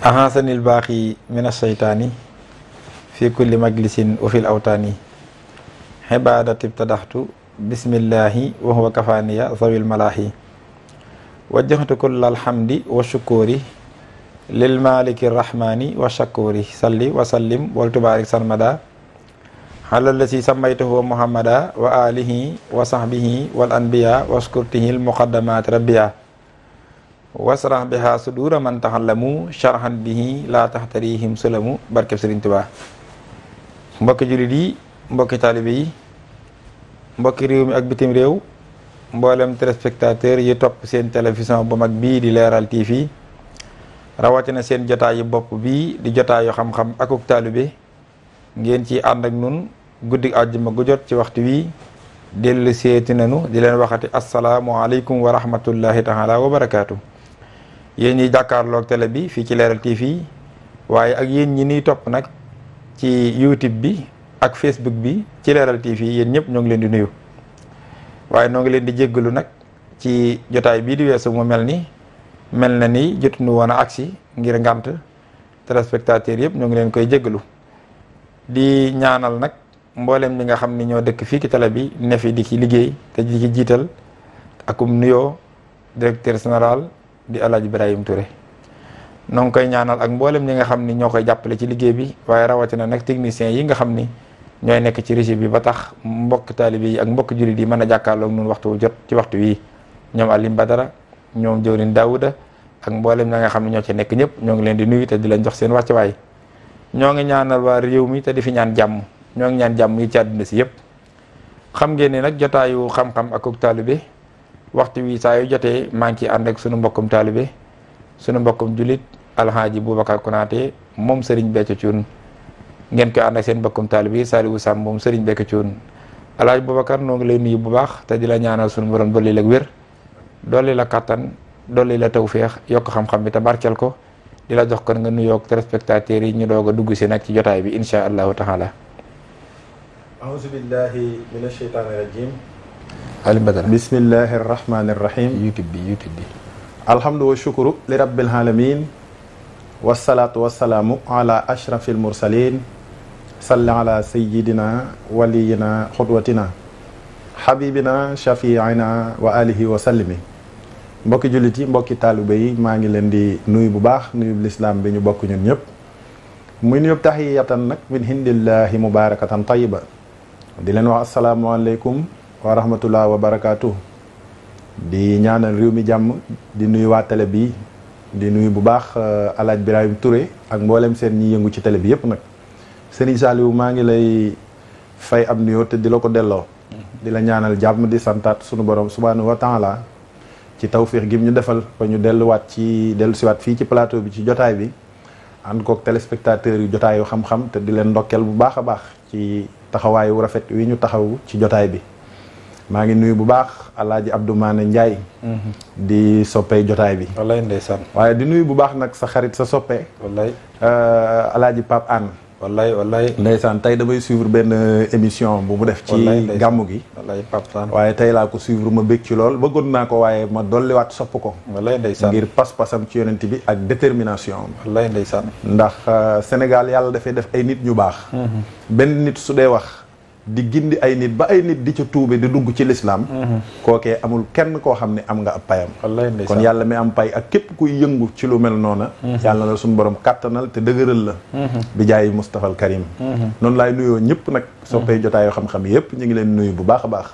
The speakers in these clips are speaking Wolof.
ahasanil baaxi min asheytaani fi kulli majlisin wa fil awtaani xibaadati ibtadaxtu bismillahi wa huwa kafaaniya zawil malaahi wajjahtu kulla alhamdi wa shukuri lil maliki rahmani wa shakuri salli wa sallim wal tubaarik sarmada ala lasi sammaytuhu muhammada wa alihi wa sahbihi wal anbiya wa skurtihi al muqaddamat rabbiya wasrah biha sudura man taxallamu sharhan bihi la taxtarihim sulamu barkeb Sëriñ Tuubaa. mbokki jullit yi, mbokki taalibe yi, mbokki réew mi ak bitim réew, mboolem téléspectateur yi topp seen télévision bu mag bii di Leeral TV, rawatina seen jotaayu bopp bii di jotaayu xam-xam akuk taalibe, ngeen ci ànd ak nun guddi àjjuma gu jot ci waxtu wi dellu seeti nanu di leen waxati asalaamualeykum wa rahmatullahi taala wa barakaatu. yéen ñi jàkkaarloog télé bi fii ci Leeral TV, waaye ak yéen ñi niy topp nag ci YouTube bi ak Facebook bi ci Leeral TV, yéen ñëpp ñoo ngi leen di nuyu. waaye noo ngi leen di jéggalu nag ci jotaay bii di weesu mu mel na ni jotuñu woon a agsi ngir ngànt téléspectateurs yëpp ñoo ngi leen koy jéggalu. di ñaanal nag mboolem ñi nga xam ni ñoo dëkk fii ci télé bi ne fi di ci liggéey te di ci jiital akum nuyoo directeur général di El Hadj Ibrahima Touré. noo ngi koy ñaanal ak mboolem ñi nga xam ni ñoo koy jàppale ci liggéey bi, waaye rawatina nag techniciens yi nga xam ni ñooy nekk ci régie bi ba tax mbokk taalibe yi ak mbokk jullit yi mën a jàkkaarloog ñun waxtu jot ci waxtu wi. ñoom Alim Badara, ñoom Jawrin Daouda ak mboolem ñi nga xam ne ñoo ci nekk ñëpp ñoo ngi leen di nuyu te di leen jox seen wàccuwaay. ñoo ngi ñaanal waa réew mi te di fi ñaan jàmm, ñoo ngi ñaan jàmm yi ci àdduna si yëpp. xam ngeen ne nag jotaayu xam-xam ak taalibe waxtu wi saa yu jotee maa ngi ciy ànd ak sunu mbokkum taalibe, sunu mbokkum julit Alhaaji Boubacar Konaté moom Serigne Béthio Thioune. ngeen koy ànd ak seen mbokkum taalibe yi Saliou Samb moom Serigne Béthio Thioune. Alhaaji Boubacar noo ngi lay nuyu bu baax te di la ñaanal sunu borom dolli la wér, dolli la kattan, dolli la tawféex, yokk xam-xam bi te barkeel ko. di la jox kon nga nuyoog téléspectateurs yi ñu doog a dugg si nag ci jotaay bi insha allahu taala. auzu billahi mina shaytaani rajim. Alim Badara. bismillahi rahmani rahim. YouTube bi. alhamdu wa shukru li rabbil alamin. wasalaatu wasalaamu ala ashrafil mursalin. salli ala sayyidina waliyina xudwatina. habibina shafiina wa alihi wa sallimi. mbokki jullit yi, mbokki taalibe yi, maa ngi leen di nuyu bu baax, nuyu lislaam bi ñu bokk ñun ñëpp. muy nuyu taxiyatan nag min hindillahi mubarakatan tayiba. di leen wax asalaamualeykum wa rahmatullah wa barakaatu. di ñaanal réew mi jàmm, di nuyu waa télé bi, di nuyu bu baax El Hadj Ibrahima Touré ak mboolem seen ñi yëngu ci télé bi yëpp nag. Serigne Saliou maa ngi lay fay ab nuyoo te di la ko delloo. di la ñaanal jàmm, di santaat sunu borom subhanahu wa taala ci tawfiix gi ñu defal ba ñu dellusiwaat fii ci plateau bi ci jotaay bi ànd kook téléspectateurs yu jotaayu xam-xam te di leen ndokkeel bu baax a baax ci taxawaayu rafet wi ñu taxaw ci jotaay bi. maa ngi nuyu bu baax Alaaji Abdou Mané Ndiaye. di soppee jotaay bi. wallaay ndeysaan. waaye di nuyu bu baax nag sa xarit sa soppe. wallaay. Alaaji Pape Anne. wallaay. ndeysaan tey damay suivre benn émission bu mu def ci gàmmu gi. wallaay Pape Anne. waaye tey laa ko suivre ma bég ci lool bëggoon naa ko waaye ma dolliwaat sopp ko. wallaay ndeysaan. ngir pas-pasam ci yonent bi ak détermination. wallaay ndeysaan. ndax Sénégal yàlla dafay def ay nit ñu baax. benn nit su dee wax di gindi ay nit ba ay nit di ca tuube di dugg ci lislaam kookee amul kenn koo xam ne am nga ab payam. wallaay ndeysaan. kon yàlla mi am pay ak képp kuy yëngu ci lu mel noona yàlla la suñu borom kàttanal te dëgëral la. bi jaayi Moustapha al Karim. noonu laay nuyoo ñëpp nag. soppee jotaayoo xam-xam yëpp ñu ngi leen nuyu bu baax a baax.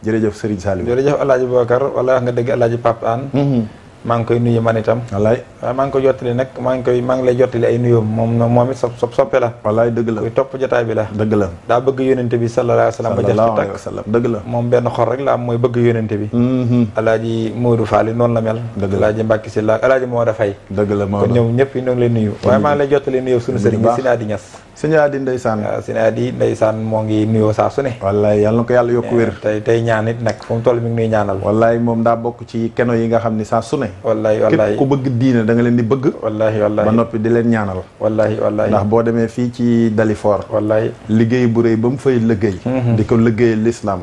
jërëjëf Serigne Saliou. jërëjëf El Hadj Boubacar wala wax nga dëgg El Hadj Pape Anne. maa ngi koy nuyu man itam. wallaay. waaye maa ngi koy jottali nag maa ngi lay jottali ay nuyoom moom it soppe la. wallaay dëgg la. kuy topp jotaay bi la. dëgg la. daa bëgg yónente bi sallallahu alayhi wa sallam ba jeex ci tàkk. dëgg la. moom benn xor rek la am mooy bëgg yónente bi. Alaaji Modou Fall noonu la mel. dëgg la. Alaaji Mbacke Sylla Alaaji Maodo Faye. dëgg la Maodo kon ñoom ñëpp yi ñoo ngi lay nuyu. waaye maa ngi lay jottali nuyu suñu sëriñ bi Sinaadi Ñas. sëñ Adi ndeysaan. waaw sëñ Adi ndeysaan moo ngi nuyoo saa su ne. wallaay yal na ko yàlla yokku wér. tey ñaan it nag fu mu toll mi ngi nuy ñaanal. wallaay moom daa bokk ci keno yi nga xam ni saa su ne. wallaay képp ku bëgg diine da nga leen di bëgg. wallaay ba noppi di leen ñaanal. wallaay ndax boo demee fii ci Dalifort. wallaay liggéey bu rëy ba mu fay liggéey. di ko liggéeyal l'islam.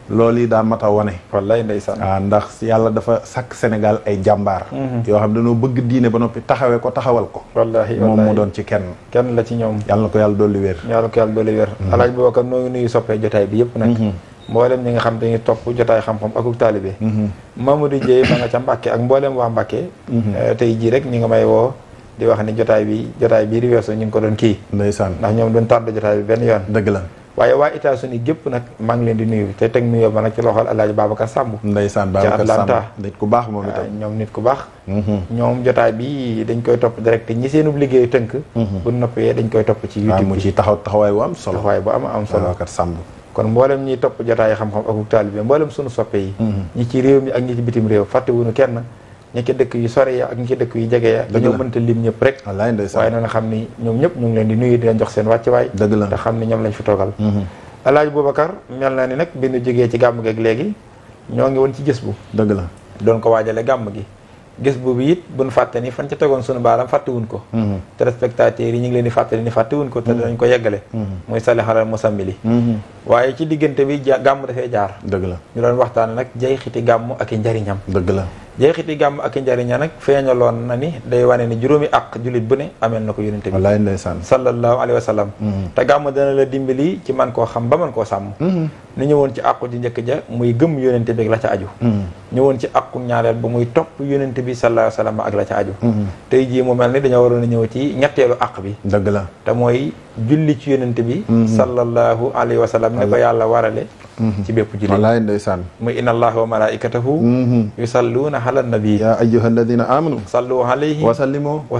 loolu yi daa mat a wane. wallaay ndeysaan. waaw ndax yàlla dafa sàkk Sénégal ay jàmbaar. yoo xam dañoo bëgg diine ba noppi taxawee ko taxawal ko. wallaay moom mu doon ci kenn la ci ñoom. yàlla na ko yàlla dolli wér. yàlla ko yàlla dolli wér. Alaaji Boubacar noo ngi nuyu soppee jotaay bi yëpp nag. mboolem ñi nga xam dañuy topp jotaay xam-xam akuk taalibe. Mamadou Dieye ma nga ca Mbàkke ak mboolem waa Mbàkke. tey jii rek ñi nga may woo di wax ni jotaay bii di weesu ñu ngi ko doon kii. ndeysaan ndax ñoom doon tàdd jotaay bi benn yoon. dëgg la. waaye waa États-Unis gépp nag maa ngi leen di nuyu te teg nuyoo ba nag ci loxol Alaaji Babacar Samb. ndeysaan Babacar Samb nit ku baax moom itam. ñoom nit ku baax. ñoom jotaay bi dañ koy topp direct ñi seenub liggéey tënk. bu noppee dañ koy topp ci YouTube bi. mu ci taxawaay bu am solo. taxawaay bu am solo Babacar Samb. kon mboolem ñiy topp jotaay xam-xam ak taalibe mboolem sunu soppe yi. ñi ci réew mi ak ñi ci bitim réew fàttewuñu kenn. ñi ci dëkk yu sori ya ak ñi ci dëkk yu jege ya. dañoo mënta lim ñëpp rek. wallaay ndeysaan. waaye noonu xam ni ñoom ñëpp ñu ngi leen di nuyu di leen jox seen wàccuwaay. dëgg la te xam ni ñoom lañ fi toogal. Alaaji Boubacar mel na ni nag bi nu jógee ci gàmm gi ak léegi ñoo ngi woon ci gis bu. dëgg la doon ko waajale gàmm gi. gis bu bi it buñ fàtte ni fan ca tegoon sunu baaram fàttewuñ ko. téléspectateurs yi ñu ngi leen di fàttali ni fàttewuñ ko te danañ ko yeggale. muy sali xalal musammili. waaye ci diggante bi gàmm dafay jaar. dëgg la ñu doon waxtaan nag jay xiti gàmm ak i njariñam. dëgg la jeexiti gàmm ak i njariñam nag feeñaloon na ni day wane ni juróomi àq jullit bu ne ameel na ko yonente bi. wallaay ndeysaan. sallallahu alayhi wa sallam. te gàmm dana la dimbali ci man koo xam ba man koo sàmm. ni ñëwoon ci àqu ji njëkk ja muy gëm yonente bi ak la ca aju. ñëwoon ci àqu ñaareel ba muy topp yonente bi sallallahu alayhi wa sallam ak la ca aju. tey jii mu mel ni dañoo waroon a ñëw ci ñetteelu àq bi. dëgg la te mooy julli ci yonente bi. sallallahu alayhi wa sallam ne ko yàlla warale. ci bépp jullit wallaay ndeysaan. muy inna allaha wa malaikatahu yusalluuna ala nabi yaa ayyuha alladina amanu sallu alayhi wa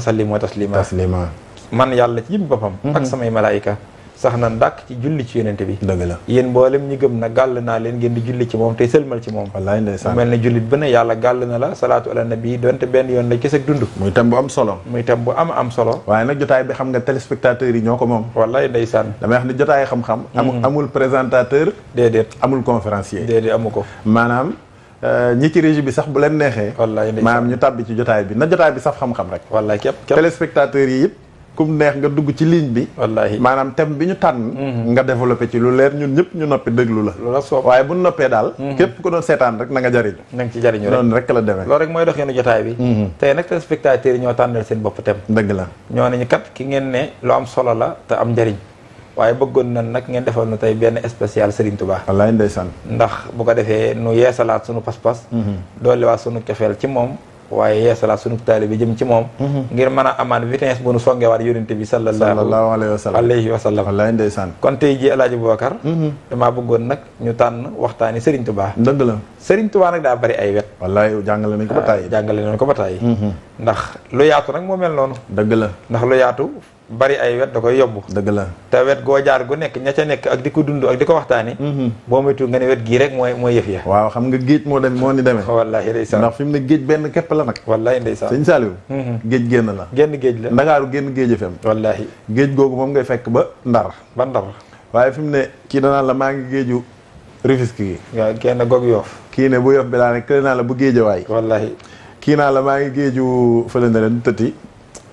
sallimu taslima man yàlla ci jëm boppam ak samay malaayika sax na ndàkk ci julli ci yonente bi. dëgg la yéen mboolem ñi gëm na gàll naa leen ngeen di julli ci moom tey sëlmal ci moom. wallaay ndeysaan mu mel ne jullit bu ne yàlla gàll na la salaatu ala nabi donte benn yoon la kese ak dund. muy thème bu am solo. muy thème bu am solo. waaye nag jotaay bi xam nga téléspectateurs yi ñoo ko moom. wallaay ndeysaan. damay wax ni jotaay xam-xam. amul présentateur. déedéet amul conférencier. déedéet amu ko. maanaam ñi ci régie bi sax bu leen neexee. wallaay ndeysaan maanaam ñu tàbbi ci jotaay bi na jotaay bi saf xam-xam rek. wallaay képp téléspectateurs yi it kum neex nga dugg ci ligne bi. wallaahi maanaam thème bi ñu tànn. nga développé ci lu leer ñun ñëpp ñu noppi déglu la. loola soob waaye bu noppee daal. képp ku doon seetaan rek na nga jariñu. na nga ci jariñu rek noonu rek la demee. loolu rek mooy doxeenu jotaay bi. tey nag téléspectateurs yi ñoo tànnal seen bopp thème. dëgg la ñoo nañu kat ki ngeen ne lu am solo la te am njariñ waaye bëggoon na nag ngeen defal nu tey benn spécial Serigne Touba. wallaay ndeysaan. ndax bu ko defee nu yeesalaat sunu pas-pas. dolliwaat sunu cofeel ci moom. waaye yeesalaat sunu taalibe bi jëm ci moom. ngir mën a amaan vitesse bu nu songewaat yonente bi sallallahu alayhi wa sallam. wallaay ndeysaan. kon tey jii El Hadj Boubacar. damaa bëggoon nag ñu tànn waxtaani Serigne Touba. dëgg la Serigne Touba nag daa bari ay wet. wallaay jàngale nañ ko ba tàyyi. jàngale nañ ko ba tàyyi. ndax lu yaatu nag moo mel noonu. dëgg la ndax lu yaatu bari ay wet da koy yóbbu. dëgg la te wet goo jaar gu nekk ña ca nekk ak di ko dund ak di ko waxtaani boo moytu nga ne wet gii rek mooy yëf ya. waaw xam nga géej moo ni demee. wallaahi ndeysaan. ndax fi mu ne géej benn képp la nag. wallaahi ndeysaan sëñ Saliou. géej génn la. génn géej la. Ndakaaru génn géej fem. wallaahi géej googu moom ngay fekk ba Ndar. ba Ndar. waaye fi mu ne kii danaan la maa ngi géeju Rufisque gi. waaw kenn goog Yoof. kii ne bu Yoof bi laa ne kële naa la bu géejawaay. wallaahi kii naa la maa ngi géeju fële na leen tëtti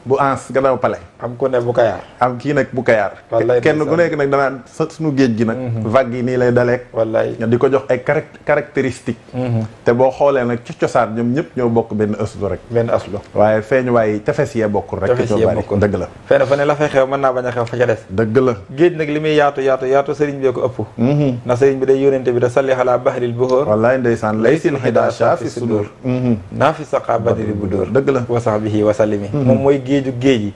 bu ans gannaaw pale. am ku ne bu Kayaar. am kii nag bu Kayaar. wallaay kenn ku nekk nag danaan suñu géej gi nag. vague yi nii lay daleek. wallaay di ko jox ay caractéristiques. te boo xoolee nag ci cosaan ñoom ñëpp ñoo bokk benn aslu rek. benn aslu. waaye feeñu waaye tefes yee bokkul rek. tefes yee bokkul dëgg la. fenn fa ne la fay xew mën naa bañ a xew fa ca des. dëgg la. géej nag li muy yaatu sëriñ bee ko ëpp. ndax sëriñ bi day yónente bi da salli xalaa bahril buhur. wallaay ndeysaan lay sin xidaasha fi sudur. naa fi saqa badri bu dóor. dëgg la wa sahbihi wa sallimi. moom mooy géeju géej yi.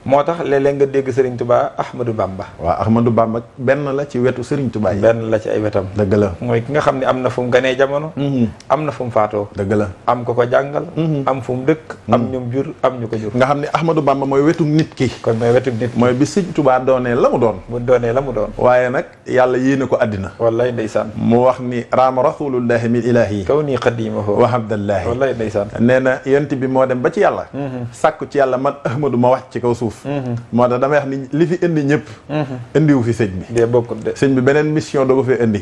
moo tax léeg-léeg nga dégg Serigne Touba Ahmadou Bamba. waaw Ahmadou Bamba benn la ci wetu Serigne Touba yi. benn la ci ay wetam. dëgg la mooy ki nga xam ne am na fu mu ganee jamono. am na fu mu faatoo. dëgg la am ko ko jàngal. am fu mu dëkk. am ñum jur am ñu ko jur. nga xam ne Ahmadou Bamba mooy wetu nit ki. kon mooy wetu nit ki mooy bi Serigne Touba doonee la mu doon. bu doonee la mu doon. waaye nag yàlla yéene ko àddina. wallaay ndeysaan. mu wax ni raama rasulullahi min ilahi. kaw nii xadimahu wa abdallahi. wallaay ndeysaan. nee na yonent bi moo dem ba ci yàlla. sàkku ci yàlla man Ahmadou ma wàcc ci kaw suuf. suuf moo tax damay wax ni li fi indi ñëpp indiwu fi sëñ bi de bokkut de sëñ bi beneen mission da ko fi indi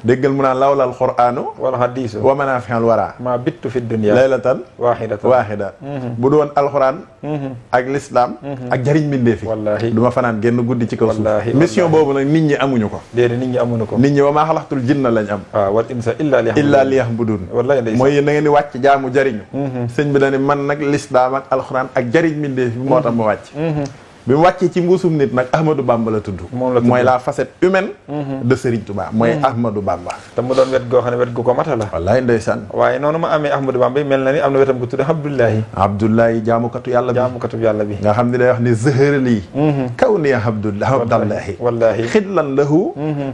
déggal mu naan lawlal qur'aanu wal hadiisu wa manaafi'ul waraa maa bittu fi dunya laylatan waahidatan waahida bu doon alxuraan ak l'islam ak jariñ mbindee fi wallaahi du ma fanaan génn guddi ci kaw suuf wallaahi mission boobu nag nit ñi amuñu ko déedéet nit ñi amuñu ko nit ñi wa maa xalaqtul jinna lañ am waaw wal insa illaa liya'budun wallaahi ndeysaan mooy yéen da ngeen di wàcc jaamu jariñu sëñ bi dañu man nag l'islam ak alxuraan ak jariñ mbindee fi moo tax ma wàcc bi mu wàccee ci mbuusum nit nag Ahmadou Bamba la tudd mooy la facette humaine de Serigne Touba mooy Ahmadou Bamba te mu doon wet goo xam ne wet gu ko mata la wallaay ndeysaan waaye noonu ma amee Ahmadou Bamba yi mel na ni am na wetam gu tudd Abdullahi jaamukatu yàlla bi jaamukatu yàlla bi nga xam ne day wax ni zëhëralii kaw ni Abdallahi wallaahi xidlan lahu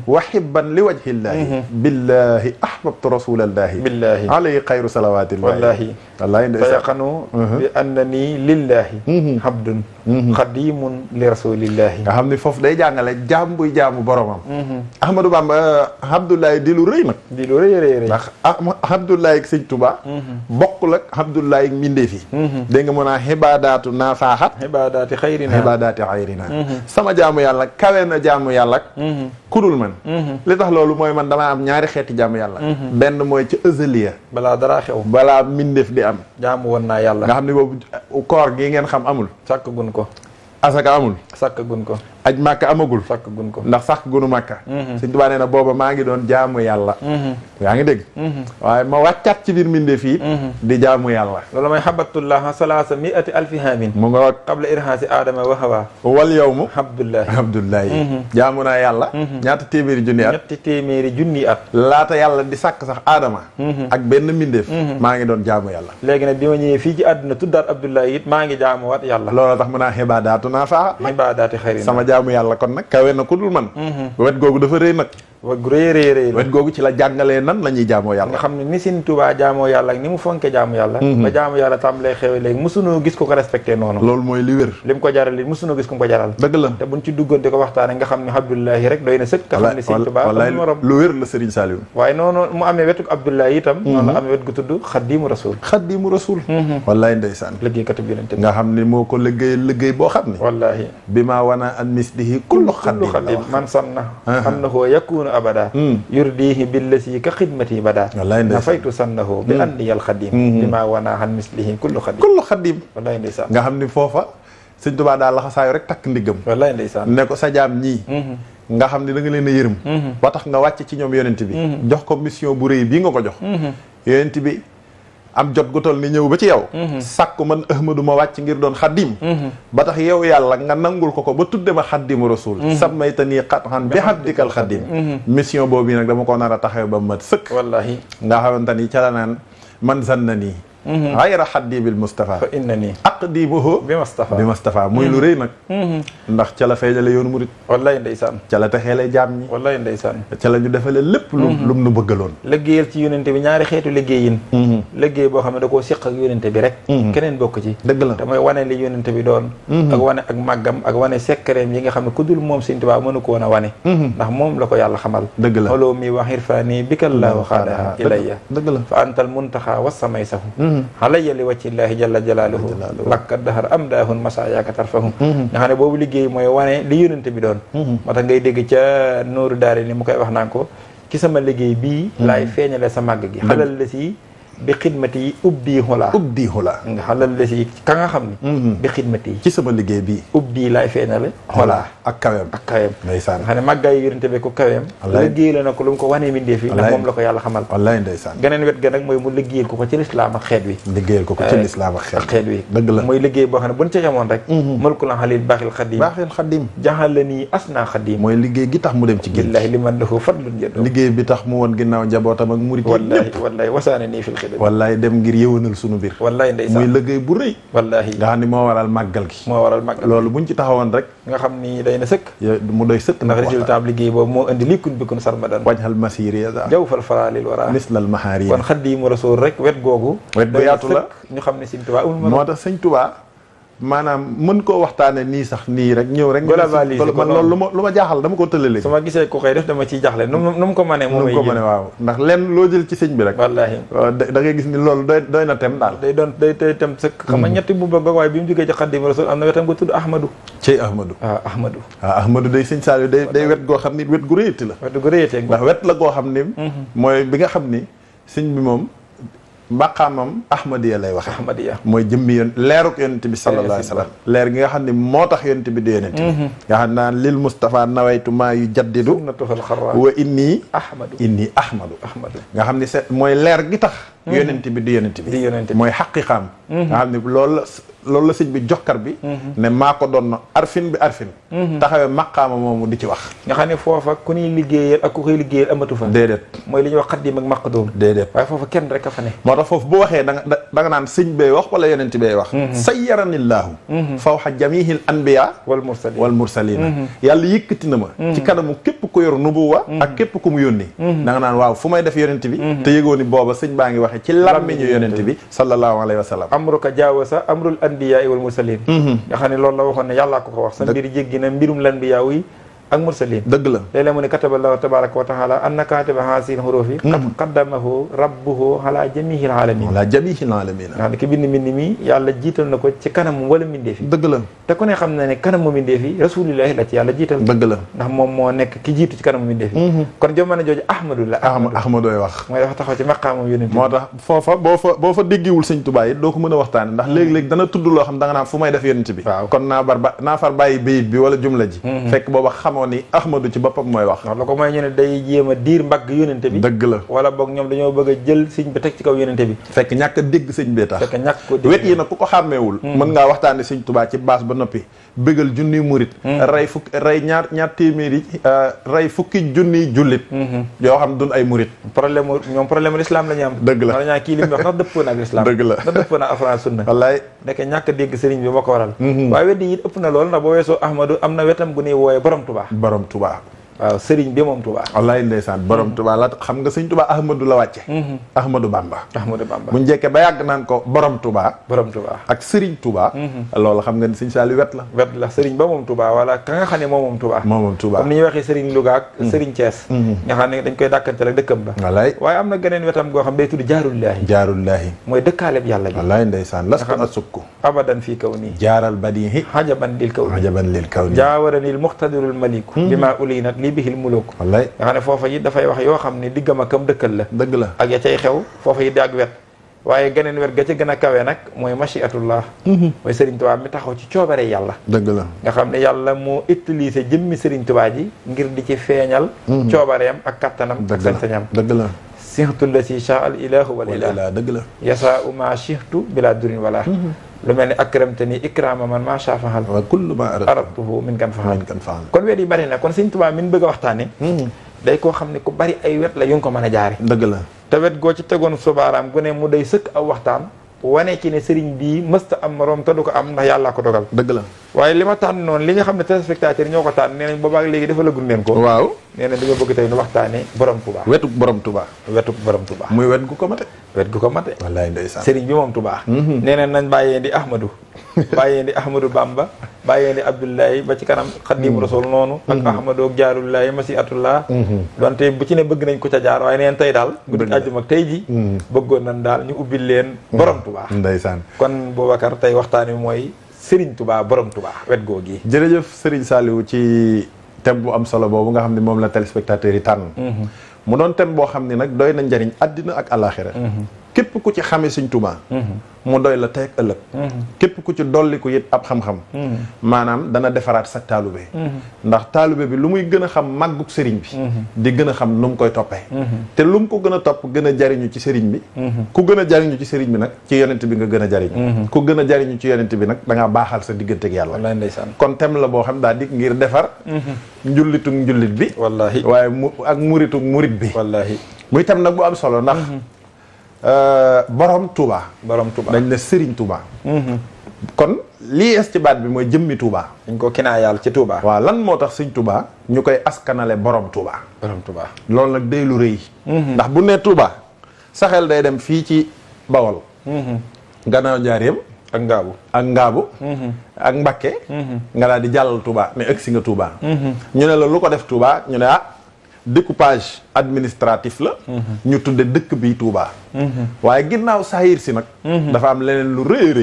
wa hibban li wajhillahi billahi ahbabtu rasulallahi billahi alayhi xayru salawatillahi wallaahi wallaay ndeysaan fayaqanu bi annani lillahi abdun xadimun li rasulillahi nga xam ni foofu day jàngale jaam buy jaamu boromam Ahmadou Bamba Abdoulaye di lu rëy nag di lu rëy rëy ndax Abdoulaye ak sëñ Touba bokkul ak Abdoulaye ak mbindeef yi dégg nga mun naa xibaadaatu naafaaxat xibaadaati xayrina sama jaamu yàlla kawe na jaamu yàlla ak kudul man li tax loolu mooy man damaa am ñaari xeeti jaamu yàlla benn mooy ci ëzaliya balaa dara xew balaa mbindeef di am jaamu woon naa yàlla nga xam ni boobu koor gi ngeen xam amul sàkk gun ko asaka amul sàkk gun ko aj màkka amagul sàkk gun ko ndax sàkk gunu màkka Sëñ Tuubaa nee na booba maa ngi doon jaamu yàlla yaa ngi dégg waaye ma wàccaat ci biir mbindeef yi di jaamu yàlla loolu mooy habatullah salaasa mi'ati alfi haamin mu nga qabla irhaasi aadama wa hawa wal yawmu Abdullahi jaamu naa yàlla ñaata téeméeri junni at ñetti téeméeri junni at laata yàlla di sàkk sax aadama ak benn mbindeef maa ngi doon jaamu yàlla léegi nag bi ma ñëwee fii ci àdduna tuddaat Abdullahi it maa ngi jaamu waat yàlla loolu tax mu naa xibaadaatu naa faa xibaadaati xayrina sama jaamu yàlla kon nag kawe na ku dul man wet googu dafa rëy nag wet gu rëy wet googu ci la jàngalee nan la ñuy jaamoo yàlla nga xam ne ni Sëñ Tuubaa jaamoo yàlla ak ni mu fonke jaamu yàlla ba jaamu yàlla tàmbalee xewe léegi musunoo gis ko ko respecté noonu loolu mooy li wér li mu ko jaral li musunoo gis ko mu ko jaral dëgg la te buñ ci duggoon di ko waxtaane nga xam ne Abdullahi rek doy na sëkk nga xam ne Sëñ Tuubaa wallaay lu wér la Serigne Saliou waaye noonu mu amee wetu Abdullahi itam noonu la amee wet gu tudd Xadimu Rasul wallaay ndeysaan liggéeykatu bi yonent nga xam ne moo ko liggéey boo xam ne wallahi bi maa wana an mislihi kullu xadim man sanna annahu yakunu abada yurdihi billasi ka xidmati bada nafaytu sannahu bi anniyal xadim bi maa wana an mislihi kullu xadim wallahi ndeysaan nga xam ni foofa Sëñ Tuubaa daal laxasaayu rek takk ndiggam wallahi ndeysaan ne ko sa jaam ñii nga xam ne da nga leen a yërëm ba tax nga wàcc ci ñoom yonent bi jox ko mission bu rëy bii nga ko jox yonent bi am jot gu toll ni ñëw ba ci yow sàkku man Ahmadu ma wàcc ngir doon xaddim ba tax yow yàlla nga nangul ko ba tudde ma xaddimu rasul sammayta nii xatxan bi xaddikal xaddim mission boobu nag dama ko nar a taxaw ba mat sëkk wallahi nga xamante ni ca la naan man zanna nii xayra xaddibil Mustafa fa inna nii aqdimuhu bi Mustafa muy lu rëy nag ndax ca la feeñale yoonu murit wallahi ndeysaan ca la texeele jaam ñi wallahi ndeysaan ca la ñu defale lépp lum nu bëggaloon liggéeyal ci yonente bi ñaari xeetu liggéeyin liggéey boo xam ne da koo siq ak yonente bi rek keneen bokk ci dëgg la te mooy wane li yonente bi doon ak wane ak màggam ak wane sekkareem yi nga xam ne ku dul moom Sëñ Tuubaa mënu ko woon a wane ndax moom la ko yàlla xamal dëgg la xoloo mi wax irfaani bikallaahu xaadaha ilayya dëgg la fa antal muntaxa wasamay sahu alayya li wàccillaahi jalla jalaaluhu lakka dahar am daahun masa yaaka tarfahu nga xam ne boobu liggéey mooy wane li yonente bi doon moo tax ngay dégg ca nooru daari ni mu koy wax naan ko ci sama liggéey bii laay feeñale sa màgg gi xalal la si bi xidmati yi ubdi xulaa nga xalal la si ka nga xam ni bi xidmati yi ci sama liggéey bii ubdi laay feeñale xulaa ak kaweem ndeysaan nga xam ne màggaay yonente bi ko kaweem liggéey la na ko lu mu ko wanee mindee fi ndax moom la ko yàlla xamal wallaay ndeysaan geneen wet ga nag mooy mu liggéeyal ko ci lislaam ak xeet wi xeet wi dëgg la mooy liggéey boo xam ne buñ ca xamoon rek mulku la xalil baaxil xadim jaxal la nii asna xadim mooy liggéey gi tax mu dem ci géej billaahi li man lahu fadlun jaddu liggéey bi tax mu woon ginnaaw njabootam ak murit wallahi wasaane nii fil xidam wallaay dem ngir yëwanal sunu biir wallahi ndeysaan muy liggéey bu rëy wallahi nga xam ni moo waral màggal gi loolu buñ ci taxawoon rek nga xam ni day na sëkk mu doy sëkk ndax résultat liggéey boobu moo indi likun bikun sarmadan wajhal masiri jaw fal faralil wara mislal mahari kon Xaadimu Rasuul rek wet googu wet bu yaatu la ñu xam ne Sëñ Tuubaa moo tax Sëñ Tuubaa maanaam mën koo waxtaane nii sax nii rek ñëw rek man loolu lu ma jaaxal dama ko tëlale su ma gisee ku koy def dama ciy jaxle nu mu ko mënee moom ko mënee waaw ndax lenn loo jël ci sëñ bi rek wallaahi da ngay gis ni loolu doy na tem daal day tem sëkk xam nga ñetti bu bëgg waaye bi mu jógee ci Xaadimu Rasuul am na wetam ko tudd Ahmadou cey Ahmadou Ahmadou day sëñ Saliou day wet goo xam ni wet gu réyati la ndax wet la goo xam ni mooy bi nga xam ni sëñ bi moom mbaqaamam ahmadiya lay waxe ahmadiya mooy jëmmi yoon leeruk yonent bi sallallahu alayhi wa sallam leer gi nga xam ne moo tax yonent bi di yonent bi nga xam naan lil Mustafa nawaytu maa yu jaddidu wa inni ahmadu nga xam ne mooy leer gi tax yonent bi di yonent bi mooy xaqiqaam nga xam ne loolu la sëñ bi jokkar bi ne maa ko doon na arfin bi arfin taxawee maqaama moomu di ci wax nga xam ne foofa ku ñuy liggéeyal ak ku koy liggéeyal amatu fa déedéet mooy li ñuy wax xaddim ak maqdoom déedéet waaye foofa kenn rek a fa ne moo tax foofu bu waxee da nga naan sëñ bay wax wala yonent bay wax sayyaranillaahu fawxa jamihil anbiya wal mursalina yàlla yëkkati na ma ci kanamu képp ku yor nubuwa ak képp ku mu yónni da nga naan waaw fu may def yonent bi te yëgoo ni booba sëñ baa ngi waxe ci làmmiñu yonent bi sallallahu alayhi wa sallam amruka jaawasa amrul anbiya wal mursalin nga xam ne loolu la waxoon ne yàllaa ko wax sa mbir jéggi na mbirum lanbiya yi ak mursalin dëgg la léeg-léeg mu ne kataballahu tabaraka wa taala anna katiba hasil hurufi qad qaddamahu rabbuhu ala jamihil alamin ala jamihil alamin nga xam ne ki bind mbind mi yàlla jiital na ko ci kanam wala mbindeef yi dëgg la te ku ne xam na ne kanamu mbindeef yi rasulillahi la ci yàlla jiital dëgg la ndax moom moo nekk ki jiitu ci kanamu mbindeef yi kon jamono jooju ahmadu la ahmadooy wax mooy dafa taxaw ci maqaamam yonent moo tax foofa boo fa déggiwul sëñ Tuubaa it doo ko mën a waxtaane ndax léegi-léegi dana tudd loo xam da nga naan fu may def yonent bi kon naa far bàyyi bayit bi wala jumla ji fekk booba xamoo ni ahmadu ci boppam mooy wax la ko mooy ñu ne day jéem a diir mbagg yonente bi dëgg la wala boog ñoom dañoo bëgg a jël sëñ bi teg ci kaw yonente bi fekk ñàkk a dégg sëñ bee tax fekk ñàkk ko dégg wet yi nag ku ko xàmmeewul mën ngaa waxtaane sëñ Tuubaa ci baas ba noppi bëggal junniy murit rey ñaar téeméeri rey fukki junniy jullit yoo xam dun ay murit problème l'islam la ñu am dëgg la wala ñaa kii li mu wax ndax dëppoo na ak l'islam dëgg la ndax dëppoo na ak alxuraan sunna wallaay nekk ñàkk a dégg sëriñ bi moo ko waral waaye weddi it ëpp na lool ndax boo weesoo ahmadou am na wetam gu ñuy wooyee borom Tuubaa waaw sëriñ bi moom Touba wallaay ndeysaan borom Touba la xam nga sëñ Touba Ahmadou la wàcce Ahmadou Bamba bu njëkkee ba yàgg naan ko borom Touba ak sëriñ Touba loolu xam nga ni sëñ Saliou wet la sëriñ ba moom Touba wala ka nga xam ne moom Touba comme ni ñuy waxee sëriñ Louga ak sëriñ Thiès nga xam ne dañ koy dàkkante rek dëkkam ba wallaay waaye am na geneen wetam goo xam day tudd jaarullaahi mooy dëkkaaleb yàlla bi wallaay ndeysaan lastu asukku abadan fii kaw nii jaaral badihi hajaban lil kaw nii jaawaranil muxtadirul maliku bima ulinat bihil muluk wallaay nga xam ne foofa it dafay wax yoo xam ne diggam ak kam dëkkal la dëgg la ak ya cay xew foofa it di ak wet waaye geneen wet ga ca gën a kawe nag mooy machiatullah mooy Serigne Touba mi taxaw ci coobare yàlla dëgg la nga xam ne yàlla moo utilisé jëmmi Serigne Touba ji ngir di ci feeñal coobareem ak kattanam ak sañ-sañam dëgg la sixtu la si cha al ilahu wal ilah dëgg la yasa uma chixtu bila durin wala lu mel ni akramte ni ikrama man macha fahal wa kullu ma aratuhu min kan fahal kon wet yi bari na kon Serigne Touba min bëgg a waxtaane day koo xam ne ku bari ay wet la yu nga ko mën a jaare dëgg la te wet goo ci tegoon subaaraam gu ne mu day sëkk aw waxtaan wane ci ne sëriñ bii mësta am moroom te du ko am ndax yàllaa ko dogal dëgg la waaye li ma tànn noonu li nga xam ne téléspectateurs yi ñoo ko tànn nee nañ boobaak léegi dafa la gun leen ko waaw nee nañ dañoo bëgg tey nu waxtaane borom Touba wetuk borom Touba muy wet gu ko mate wallaay ndeysaan sëriñ bi moom Touba nee nañ nañ bàyyee di Ahmadou bàyyee di Ahmadou Bamba bàyyee di Abdoulaye ba ci kanam Xaadimu Rasuul noonu ak Ahmadou ak Jaarullahi Masiatullah donte bu ci ne bëgg nañ ko ca jaar waaye neen tey daal guddi àjjuma ak tey ji bëggoon nañ daal ñu ubbil leen borom Touba ndeysaan kon Boubacar tey waxtaan wi mooy Serigne Touba borom Touba wet googi jërëjëf Serigne Saliou ci thème bu am solo boobu nga xam ne moom la téléspectateurs yi tànn mu doon thème boo xam ne nag doy na njariñ àddina ak àllaaxira képp ku ci xamee Serigne Touba mu doy la tey ak ëllëg képp ku ci dolli ko it ab xam-xam maanaam dana defaraat sa taalube ndax taalube bi lu muy gën a xam màggug sëriñ bi di gën a xam nu mu koy toppee te lu mu ko gën a topp gën a jariñu ci sëriñ bi ku gën a jariñu ci sëriñ bi nag ci yonent bi nga gën a jariñu ku gën a jariñu ci yonent bi nag da ngaa baaxal sa diggante ak yàlla kon thème la boo xam daa dik ngir defar njullitug njullit bi wallaahi waaye ak muritug murit bi wallaahi muy thème nag bu am solo ndax borom Touba dañ ne Serigne Touba kon lii es ci baat bi mooy jëmmi Touba dañ ko kinaa yàlla ci Touba waaw lan moo tax Serigne Touba ñu koy askanale borom Touba loolu nag day lu rëy ndax bu ne Touba sa xel day dem fii ci Bawol gannaaw njaareem ak ngaabu ak Mbakke nga daal di jàllal Touba ne ëgg si nga Touba ñu ne la lu ko def Touba ñu ne découpage administratif la ñu tudde dëkk bi Touba waaye ginnaaw saayir si nag dafa am leneen lu rëy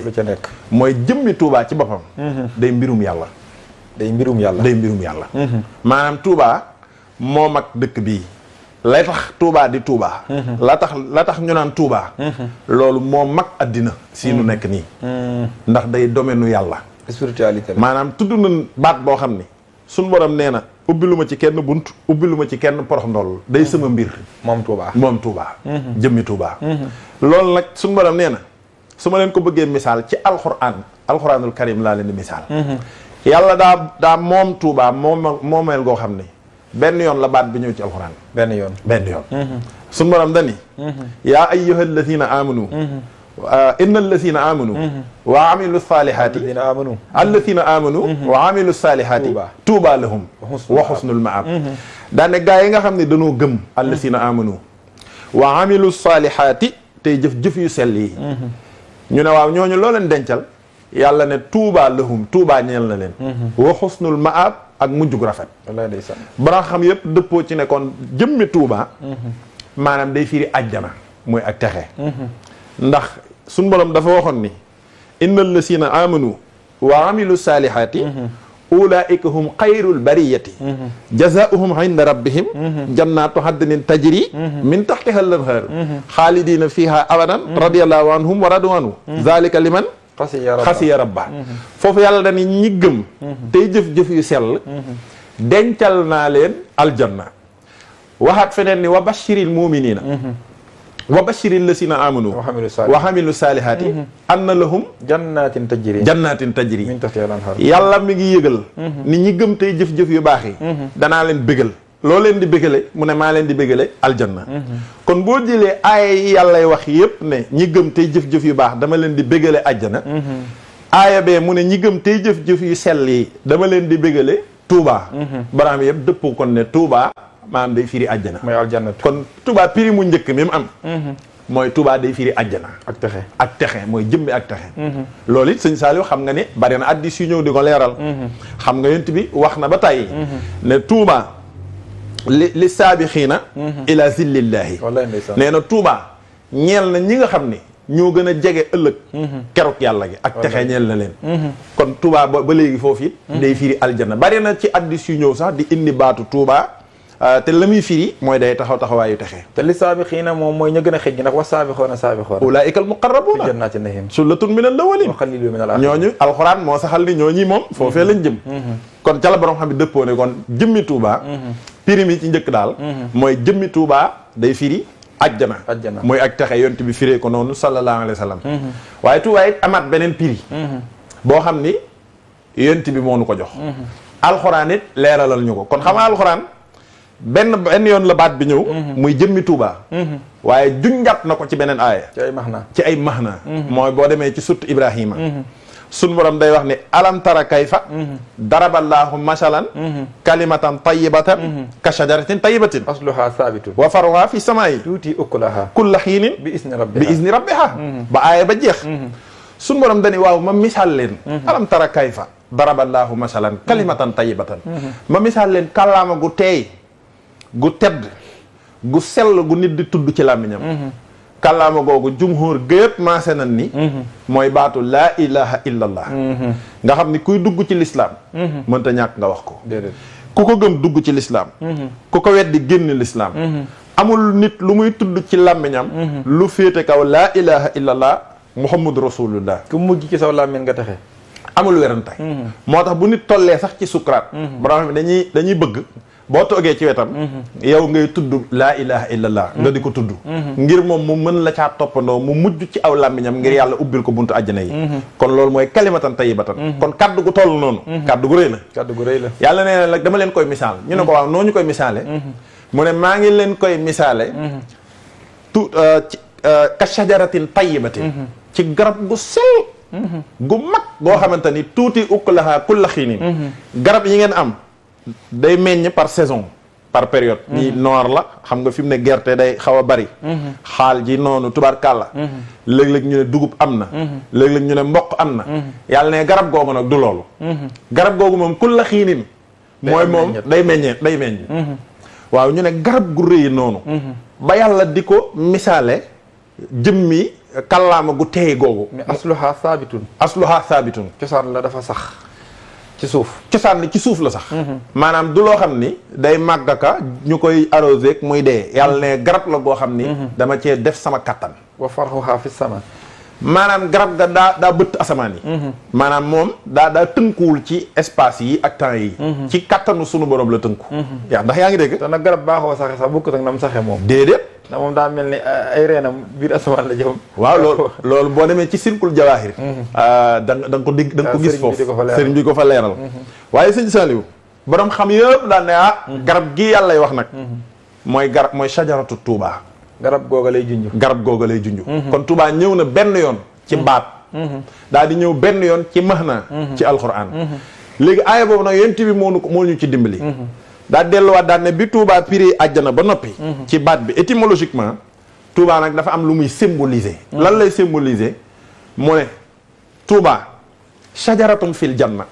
lu ca nekk mooy jëmmi Touba ci boppam day mbirum yàlla maanaam Touba moo mag dëkk bii lay tax Touba di Touba la tax ñu naan Touba loolu moo mag addina si nu nekk nii ndax day domaine u yàlla spiritualité la maanaam tudd na baat boo xam ni suñ borom nee na ubbi lu ma ci kenn bunt ubbi lu ma ci kenn porox ndoll day sama mbir moom Touba jëmmi Touba loolu nag suñ borom nee na su ma leen ko bëggee misaal ci alxuraanul karim laa leen di misaal yàlla daa moom Touba moomeel goo xam ni benn yoon la baat bi ñëw ci alxuraan benn yoon suñ borom dani yaa ayyuhal lazina amanu inna allazina amanu wa amilu salihati allazina amanu wa amilu salihati tuuba lahum wa xusnul maab daane gaa yi nga xam ne dañoo gëm allazina amanu wa amilu salihati tey jëf yu sell yi ñu ne waaw ñooñu loo leen dencal yàlla ne tuuba lahum tuuba ñeel na leen wa xusnul maab ak mujjug rafet wallaay ndeysaan bara xam yëpp dëppoo ci ne kon jëmmi tuuba maanaam day firi ajjana mooy ak texe ndax suñ borom dafa waxoon ni innal lasina amanu wa amilu salihati ulaika hum xayrul bariyati jazaohum inda rabbihim jannatu haddinin tajri min taxtiha al anhar xaalidina fiha abadan radiallahu anhum wa radu anhu zalika liman xasiya rabba foofu yàlla dani ñi gëm tey jëf-jëf yu sell dencal naa leen aljanna waxaat feneen ni wa bashiril muminina wa bashiril lasina amanu wa hamilu salihati anna lahum jannatin tajri min tahtiha al-anhar yàlla mi ngi yëgal ni ñi gëm tey jëf-jëf yu baax yi danaa leen bégal loo leen di bégale mu ne maa leen di bégale aljanna kon boo jëlee aaya yi yàllay wax yépp ne ñi gëm tey jëf-jëf yu baax dama leen di bégale àjjana aaya bee mu ne ñi gëm tey jëf-jëf yu sell yi dama leen di bégale Touba baraam yëpp dëppoo kon ne Touba maanaam day firi àjjana mooy aljanna kon Touba piri mu njëkk mi mu am mooy Touba day firi àjjana ak texe mooy jëmbi ak texe loolu it sëñ Saliou xam nga ne bari na addis yu ñëw di ko leeral xam nga yonent bi wax na ba tàyyi ne Touba li saabixiina ila zillillahi nee na Touba ñeel na ñi nga xam ni ñoo gën a jege ëllëg keroog yàlla gi ak texe ñeel na leen kon Touba ba léegi foofu it day firi aljana bari na ci addis yu ñëw sax di indi baatu Touba te la muy firi mooy day taxawaayu texe te li saabixiina moom mooy ña gën a xëj gi ndax wa saabixoona ulaa'ika al-muqarrabuuna fi jannaati na'iim sullatun min al-awwaliin wa qaliilun min al-aaxiriin ñooñu alxuraan moo saxal ni ñooñi moom foofee lañ jëm kon ca la borom xam ne dëppoo ne kon jëmmi Touba firi mi ci njëkk daal mooy jëmmi Touba day firi ajjana mooy ak texe yonent bi firee ko noonu sallallahu alayhi wa sallam waaye Touba it amaat beneen piri boo xam ni yonent bi moo nu ko jox alxuraan it leeralal ñu ko kon xam nga alxuraan benn yoon la baat bi ñëw muy jëmmi Touba waaye junjat na ko ci beneen aaya ci ay maxna mooy boo demee ci surtu Ibrahima sun borom day wax ni alam tara kayfa daraballaahu masalan kalimatan tayyibatan ka shajaratin tayyibatin asluha thabitun wa faruha fi samaa'i tuuti ukulaha kulla xiinin bi izni rabbiha ba aaya ba jeex sun borom dani waaw ma misaal leen alam tara kayfa daraballaahu masalan kalimatan tayyibatan ma misaal leen kàllaama gu teey gu tedd gu sell gu nit di tudd ci làmmiñam kàllaama googu jumhur gépp maase nan ni mooy baatu laa ilaha illallah nga xam ni kuy dugg ci lislaam mënta ñàkk nga wax ko ku ko gëm dugg ci lislaam ku ko weddi génn lislaam amul nit lu muy tudd ci làmmiñam lu féete kaw laa ilaha illallah muhammadu rasulullah ku mujj ci saw làmmiñ nga texe amul werantay moo tax bu nit tollee sax ci sukuraat borom dañuy bëgg boo toogee ci wetam yow ngay tudd laa ilaha illallah nga di ko tudd ngir moom mu mën la caa toppandoo mu mujj ci aw làmmiñam ngir yàlla ubbil ko buntu àjjana yi kon loolu mooy kalimatan tayyibatan kon kaddu gu toll noonu kaddu gu rëy la yàlla nee na nag dama leen koy misaal ñu ne ko waaw noo ñu koy misaale mu ne maa ngi leen koy misaale ka shajaratin tayyibatin ci garab gu sell gu mag boo xamante ni tuuti ukulaha kulla xiinin garab yi ngeen am day meññ par saison par période nii noor la xam nga fi mu ne gerte day xaw a bari xaal ji noonu tubaarkàlla léeg-léeg ñu ne dugub am na léeg-léeg ñu ne mboq am na yàlla ne garab googu nag du loolu garab googu moom kul la xiinin mooy moom day meññ waaw ñu ne garab gu rëy noonu ba yàlla di ko misaale jëmmi kallaama gu teey googu mais asluha saabitun cosaan la dafa sax ci suuf cosaan li ci suuf la sax maanaam du loo xam ni day màggaka ñu koy arrosé muy dee yàlla ne garab la goo xam ni dama cee def sama kattan wa farxuha fi sama maanaam garab ga daa bëtt asamaan yi maanaam moom daa tënkuwul ci espace yi ak temps yi ci kattanu sunu borom la tënku ndax yaa ngi dégg te nag garab baaxoo saxe sax bukkut ak nam saxe moom déedéet ndax moom daa mel ni ay reenam biir asamaan la jëm waaw loolu boo demee ci silkul jawaahir da nga ko digg da nga ko gis foofu sëriñ bi ko fa leeral waaye sëñ Saliou borom xam yëpp daan ne garab gi yàlla lay wax nag mooy sajaratu Tuuba garab googa lay junj kon Touba ñëw na benn yoon ci baat daal di ñëw benn yoon ci mahna ci alquran léegi aaya boobu nag yonent bi moo ñu ci dimbali daa delluwaat daal ne bi Touba piri àjjana ba noppi ci baat bi étymologiquement Touba nag dafa am lu muy symboliser lan lay symboliser mu ne Touba shajaratun fil janna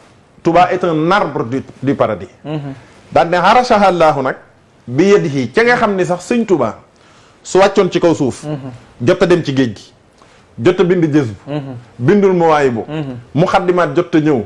Touba est un arbre du paradis daal ne harashaha Allahu nag bi yadihi ca nga xam ni sax sëñ Touba su wàccoon ci kaw suuf jot a dem ci géej gi jot a bind jës bu bindul muwaay bu mu xaddimaat jot a ñëw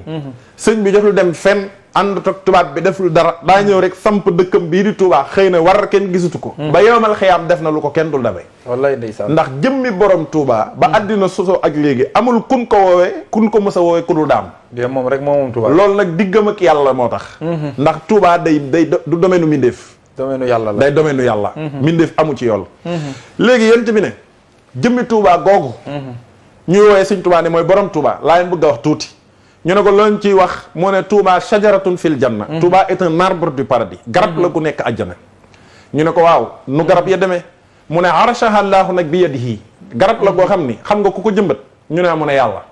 sëñ bi jotul dem fenn ànd ak tubaab bi deful dara daa ñëw rek samp dëkkam bii di Touba xëy na war kenn gisutu ko ba yowmal xiyaam def na lu ko kenn dul dabe wallaay ndeysaan ndax jëmmi borom Touba ba àddina sosoo ak léegi amul kun ko woowee kun ko mës a woowee ku dul daam moom rek moom Touba loolu nag diggam ak yàlla moo tax ndax Touba day du domaine u mindeef domaine yàlla la day domaine yàlla mindeef amu ci yool léegi yent bi ne jëmmi Touba googu ñuy woowee sëñ Touba ne mooy borom Touba laa leen bëgg a wax tuuti ñu ne ko loolu ciy wax moo ne Touba shajaratun fil janna Touba est un arbre du paradis garab la gu nekk àjjana ñu ne ko waaw nu garab ya demee mu ne arashaha Allahu nag bi yadihi garab la goo xam ni xam nga ku ko jëmbat ñu ne mu ne yàlla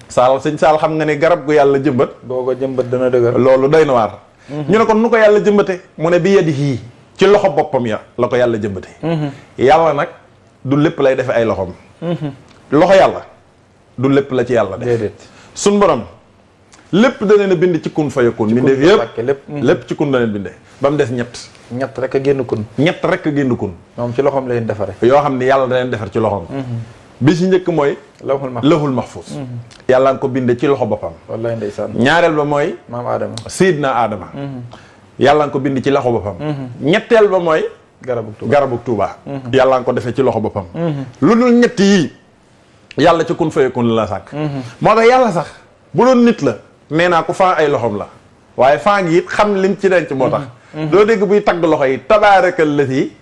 Saal sëñ Saal xam nga ne garab gu yàlla jëmbat boo ko jëmbat dana dëgër loolu doy na waar ñu ne ko nu ko yàlla jëmbate mu ne bi yadihi ci loxo boppam ya la ko yàlla jëmbate yàlla nag du lépp lay defe ay loxom loxo yàlla du lépp la ci yàlla def déedéet suñ borom lépp da leen a bind ci kun fayakun bindee yëpp lépp ci kun la leen bindee ba mu des ñett rek a génn kun moom ci loxoom la leen defare yoo xam ne yàlla da leen defar ci loxoom bi ci njëkk mooy lawhul mahfuz yàlla nga ko binde ci loxo boppam wallaay ndeysaan ñaareel ba mooy maam Adama Seydina Adama yàlla nga ko bind ci loxo boppam ñetteel ba mooy garabu Touba yàlla nga ko defee ci loxo boppam lu dul ñett yii yàlla ci kun fayakun la sàkk moo tax yàlla sax bu doon nit la nee naa ko faa ay loxom la waaye faa ngi it xam lim ci denc moo tax doo dégg buy tagg loxo yi tabaarakal lati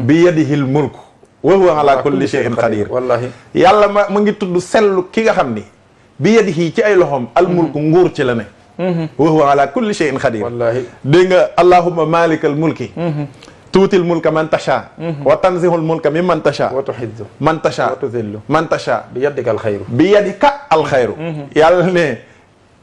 bi yadihil mulk wa huwa ala kulli shay'in qadir wallahi yàlla ma ngi tudd sellu ki nga xam ni bi yadihi ci ay loxom al mulku nguur ci la ne wa huwa ala kulli shay'in qadir wallahi dégg nga allahumma malikal mulki tuutil mulka man tasha wa tanzihul mulka mimman tasha wa tuhizzu man tasha wa tuzillu man tasha bi yadika alxayru bi yadika alxayru yàlla ne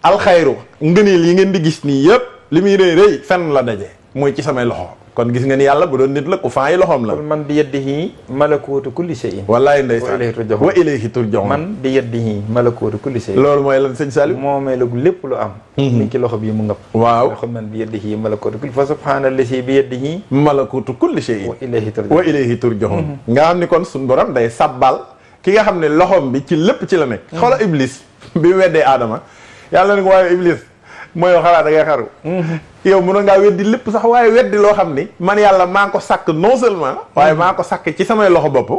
alxayru ngëneel yi ngeen di gis nii yëpp li muy rëy rëy fenn la daje mooy ci samay loxo kon gis nga ni yàlla bu doon nit la ku faa yi loxoom la man bi yadihi malakuutu kulli shay'in wallaay ndeysaan wa ilayhi turja'un man bi yadihi malakuutu kulli shay'in loolu mooy lan sëñ Saliou moomee la lépp lu am mi ci loxo bii mu ngëpp waaw xam man bi yadihi malakuutu kulli fa subhaanallazi bi yadihi malakuutu kulli shay'in wa ilayhi turja'un nga xam ni kon suñ borom day sabbal ki nga xam ne loxoom bi ci lépp ci la nekk xoola Iblis bi weddee Adama yàlla ni ko waaye Iblis mooy xalaat da ngay xaru yow mënoon ngaa weddi lépp sax waaye weddi loo xam ni man yàlla maa ko sàkk non seulement waaye maa ko sàkk ci samay loxo bopp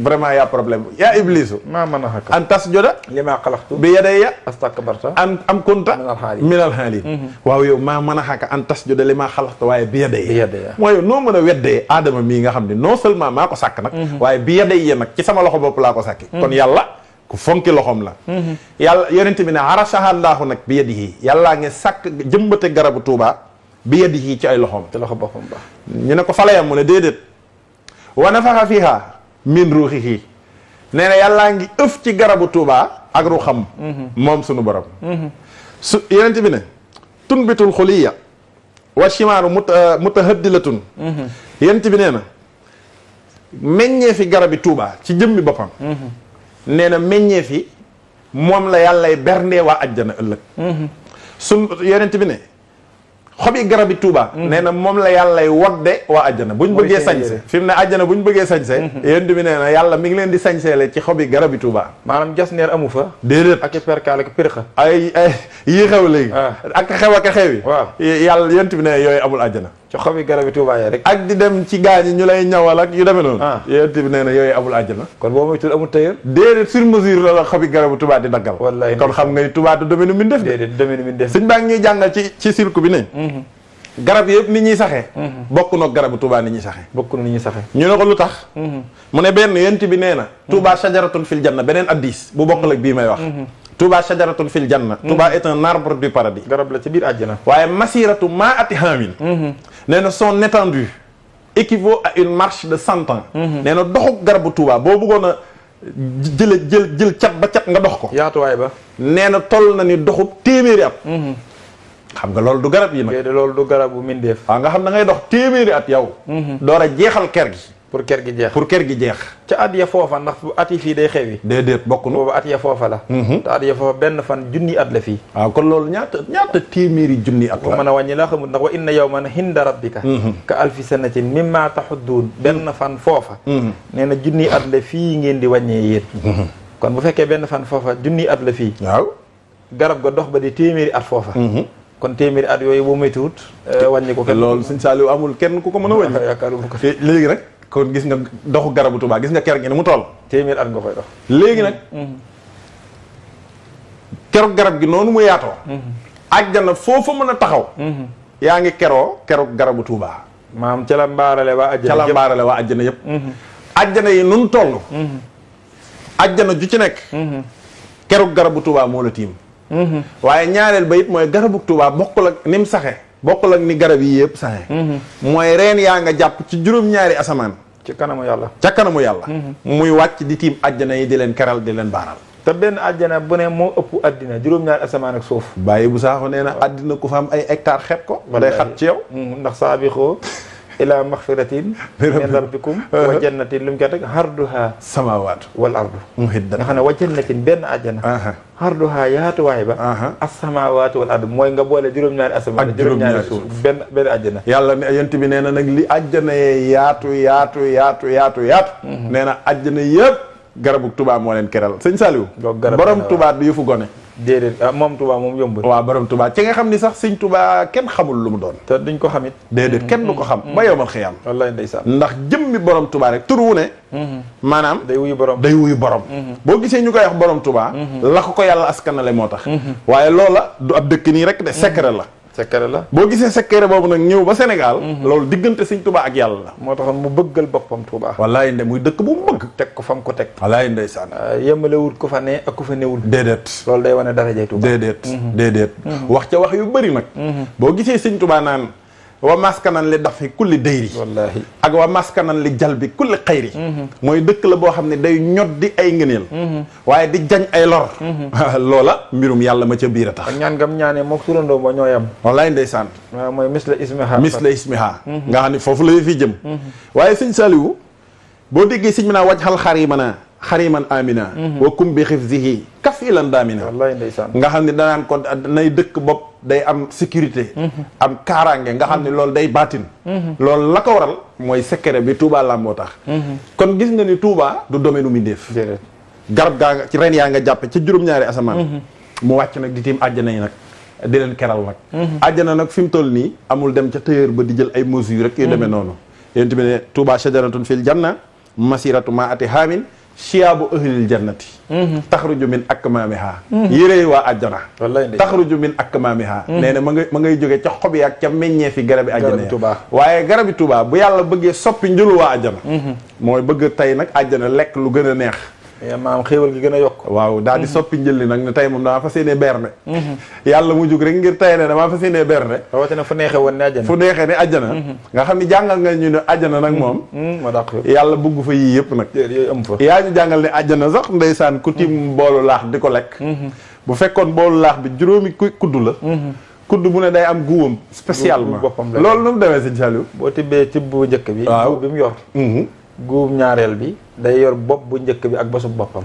vraiment y'a problème yaa iblisu maa mën a xakk an tasjuda limaa xalaqtu bi yadayya astakbarta an am kunta minal haalin waaw yow maa mën a xakk an tasjuda limaa xalaqtu waaye bi yadayya mooy noo mën a weddee aadama mii nga xam ne non seulement maa ko sàkk nag waaye bi yadayya nag ci sama loxo bopp laa ko sàkki kon yàlla ku fonki loxoom la yàlla yonent bi ne arashaha Allahu nag bi yadihi yàllaa ngi sàkk jëmbate garabu Touba bi yadihi ci ay loxoom te loxo boppam ba ñu ne ko falayam mu ne déedéet wa nafaxa fiha min ruuxihi nee na yàllaa ngi ëf ci garabu Touba ak ruuxam moom sunu borom su yonent bi ne tunbitul xuliya wa chimaaru mutahaddilatun yent bi nee na meññee fi garabi Tuubaa ci jëmmi boppam nee na meññee fi moom la yàllay berndee waa ajjana ëllëg sun yonent bi ne xobi garabi Tuuba nee na moom la yàllay wodde waa ajjana buñ bëggee sañse fi mu ne ajjana buñ bëggee sañse yonent bi nee na yàlla mi ngi leen di sañseele ci xobi garabi Tuuba maanaam jasneer amu fa déedéet ak i perkaal ak pirxa ay yii xew léegi ak xew ak xew yi waaw yàlla yonent bi ne yooyu amul ajjana ci xobi garabi Tuuba yi rek ak di dem ci gaañi ñu lay ñawal ak yu demee noonu yonent bi nee na yooyu amul àjjana kon boo muy tudd amul tëyër déedéet sur mesure la xobi garabu Tuubaa di daggal wallahi kon xam nga ni Tuubaa du domaine min def déedéet domaine min def sëñ baa ngi ñuy jàngal ci cirque bi ne garab yëpp ni ñuy saxee bokk noog garabu Tuubaa ni ñuy saxee bokk na ni ñuy saxee ñu ne ko lu tax mu ne benn yonent bi nee na Tuubaa shajaratun fil janna beneen addis bu bokkul ak bii may wax Touba shajaratun fil janna. Touba est un arbre du paradis. garab la ci biir àjjana. waaye masiratu maa ati haamin. nee na son étendue équivaut à une marche de 100 ans. nee na doxu garabu Touba boo bëggoon a jël cat ba cat nga dox ko. yaatuwaay ba. nee na toll na ni doxu téeméeri at. xam nga loolu du garab yi nag. déedéet loolu du garabu mindeef. waaw nga xam da ngay dox téeméeri at yow. door a jeexal ker gi. pour ker gi jeex pour ker gi jeex. ca at ya foofa ndax at yi fii day xewi. déedéet bokk na boobu at ya foofa la. te at ya foofa benn fan junni at la fii. waaw kon loolu ñaata téeméeri junni at la. mën a wàññi laa xamul ndax wa inna yawman hinda rabbika ka alfi sanatin mimma taxudduun benn fan foofa. nee na junni at la fii ngeen di wàññee yéen. kon bu fekkee benn fan foofa junni at la fii. waaw garab ga dox ba di téeméeri at foofa. kon téeméeri at yooyu boo moytuwut wàññi ko kenn. loolu Sëñ Saaliw amul kenn ku ko mën a wàññi. yaakaaruma ko léegi rek. kon gis nga doxu garabu Tuubaa gis nga ker gi ni mu toll. téeméer at nga koy dox. léegi nag. keroog garab gi noonu mu yaatoo. àjjana foofu mën a taxaw. yaa ngi keroog garabu Tuubaa. maam ca la mbaarale waa àjjana ca la mbaarale waa àjjana yëpp. àjjana yi nun toll. àjjana ju ci nekk. keroog garabu Tuubaa moo la tiim. waaye ñaareel ba it mooy garabu Tuubaa bokkul ak ni mu saxe bokkul ak ni garab yi yëpp saxe mooy reen yaa nga jàpp ci juróom-ñaari asamaan. ci kanamu yàlla. ca kanamu yàlla. muy wàcc di tiim àjjana yi di leen keral di leen baaral. te benn àjjana bu ne moo ëpp àddina juróom-ñaari asamaan ak suuf. bàyyi bu saaxu nee na àddina ku fa am ay hectare xeet ko. day xat ci yow. ndax saabixoo ila maxfiratin min rabbikum wa jannatin lu mu ko teg harduha samawaatu wal ardu muhiddat nga xam ne wa jannatin benn àjjana harduha yaatuwaay ba as-samawaatu wal ardu mooy nga boole juróom-ñaari asamaan ak juróom-ñaari suuf benn àjjana. yàlla ne yent bi nee na nag li àjjana yee yaatu nee na àjjana yëpp garabu Tuubaa moo leen keral sëñ Saliou borom Tuubaa du yëfu gone. déedéet moom Touba moom yombul. waaw borom Touba ci nga xam ni sax sëñ Touba kenn xamul lu mu doon. te duñ ko xamit. déedéet kenn du ko xam. ba yowmal xiyaam. wallaay ndeysaan. ndax jëmmi borom Touba rek tur wu ne. maanaam day wuyu borom. boo gisee ñu koy wax borom Touba. la ko yàlla askanale moo tax. waaye loola du ab dëkk nii rek de secret la. secret la boo gisee secret boobu nag ñëw ba Sénégal. loolu diggante sëñ Touba ak yàlla la. moo taxoon mu bëggal boppam Touba. wallaay nde muy dëkk bu mu bëgg. teg ko fam ko teg. wallaay ndeysaan. yemalewul ku fa ne ak ku fa newul. déedéet. loolu day wane darajay Touba. déedéet. wax ca wax yu bëri nag. boo gisee sëñ Touba naan. wa maskanan li dafi kulli dayri. wallaahi ak wa maskanan li jalbi kulli xayri. mooy dëkk la boo xam ne day ñot di ay ngëneel. waaye di jañ ay lor. loola mbirum yàlla ma ca biir a tax. ak ñaan ngam ñaanee moom turandoo ba ñooy am. wallaay ndeysaan. waaw mooy misla ismiha. nga xam ne foofu la fi jëm. waaye sëñ Saliou boo déggee sëñ bi naa waj xal xariman amina. wa kum bi xifzihi kafilan daamina. wallaay ndeysaan. nga xam ne danaan ko nay dëkk bopp day am sécurité. am kaaraange nga xam ne loolu day baatin. loolu la ko waral mooy secret bi Touba la moo tax. kon gis nga ni Touba du domaine u mbindéef. garab gaa nga ci ren yaa nga jàppe ca juróom-ñaari asamaan. mu wàcc nag di tiim àjjana yi nag di leen keral nag. àjjana nag fi mu toll nii amul dem ca tailleur ba di jël ay mesures rek yu demee noonu. yéen tamit ne Touba shajaratun fil janna masiratu ma ati haamin siyaabu ahlil jannati taxruju min akmaamiha yérey waa àjjana taxruju min akmaamiha nee na ma ngay jóge ca xob yi ak ca meññee fi garabi àjjana ya waaye garabi Tuubaa bu yàlla bëggee soppi njëlu waa àjjana mooy bëgg tey nag àjjana lekk lu gën a neex maam xéewal gi gën a yokk waaw daal di soppi njëlli nag ne tey moom damaa fas yéenee berne yàlla mu jug rek ngir tey ne damaa fas yéenee berne rawatina fu neexee woon ne àjjana fu neexee ne àjjana nga xam ne jàngal nga ñu ne àjjana nag moom ma dàq yàlla bugg fa yii yëpp nag yooyu am fa yaa ñu jàngal ne àjjana sax ndeysaan ku tiim boolu laax di ko lekk bu fekkoon boolu laax bi juróomi kudd la kudd bu ne day am guwam spécialement loolu nu mu demee sëñ Saliou boo tibbee tibb bu njëkk bi guub bi mu yor guub ñaareel bi day yor bopp bu njëkk bi ak bosub boppam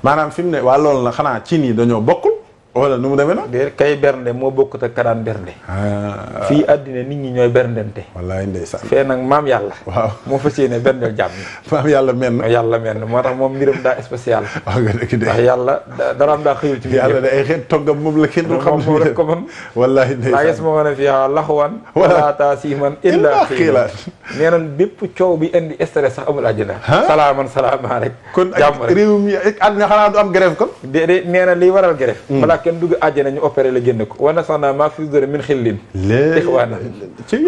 maanaam fi mu ne waa loolu la xanaa ci nii dañoo bokkul wala nu mu demee nag déet kay bernde moo bokkut ak ka daan bernde fii àddina nit ñi ñooy berndente wallaay ndeysaan fee nag maam yàlla waaw moo fas yéene berndeel jàmm maam yàlla menn moo tax moom mbiram daa spécial waaw nga dëgg de ndax yàlla daraam daa xëyul ci yàlla de ay xeet toggam moom la kenn du xam moom rek ko mën wallaay ndeysaan laa gis moo mën a fiihaa laxwan wala taasiman illa xiila nee na bépp coow bi indi stress sax amul àjjana salaaman rek kon ak réew mi ak àddina xanaa du am grève kon déedéet nee na liy waral grève balaa kenn dugg àjjana ñu opéré la génne ko wana sax naa maa fi dore min xillin ixwaana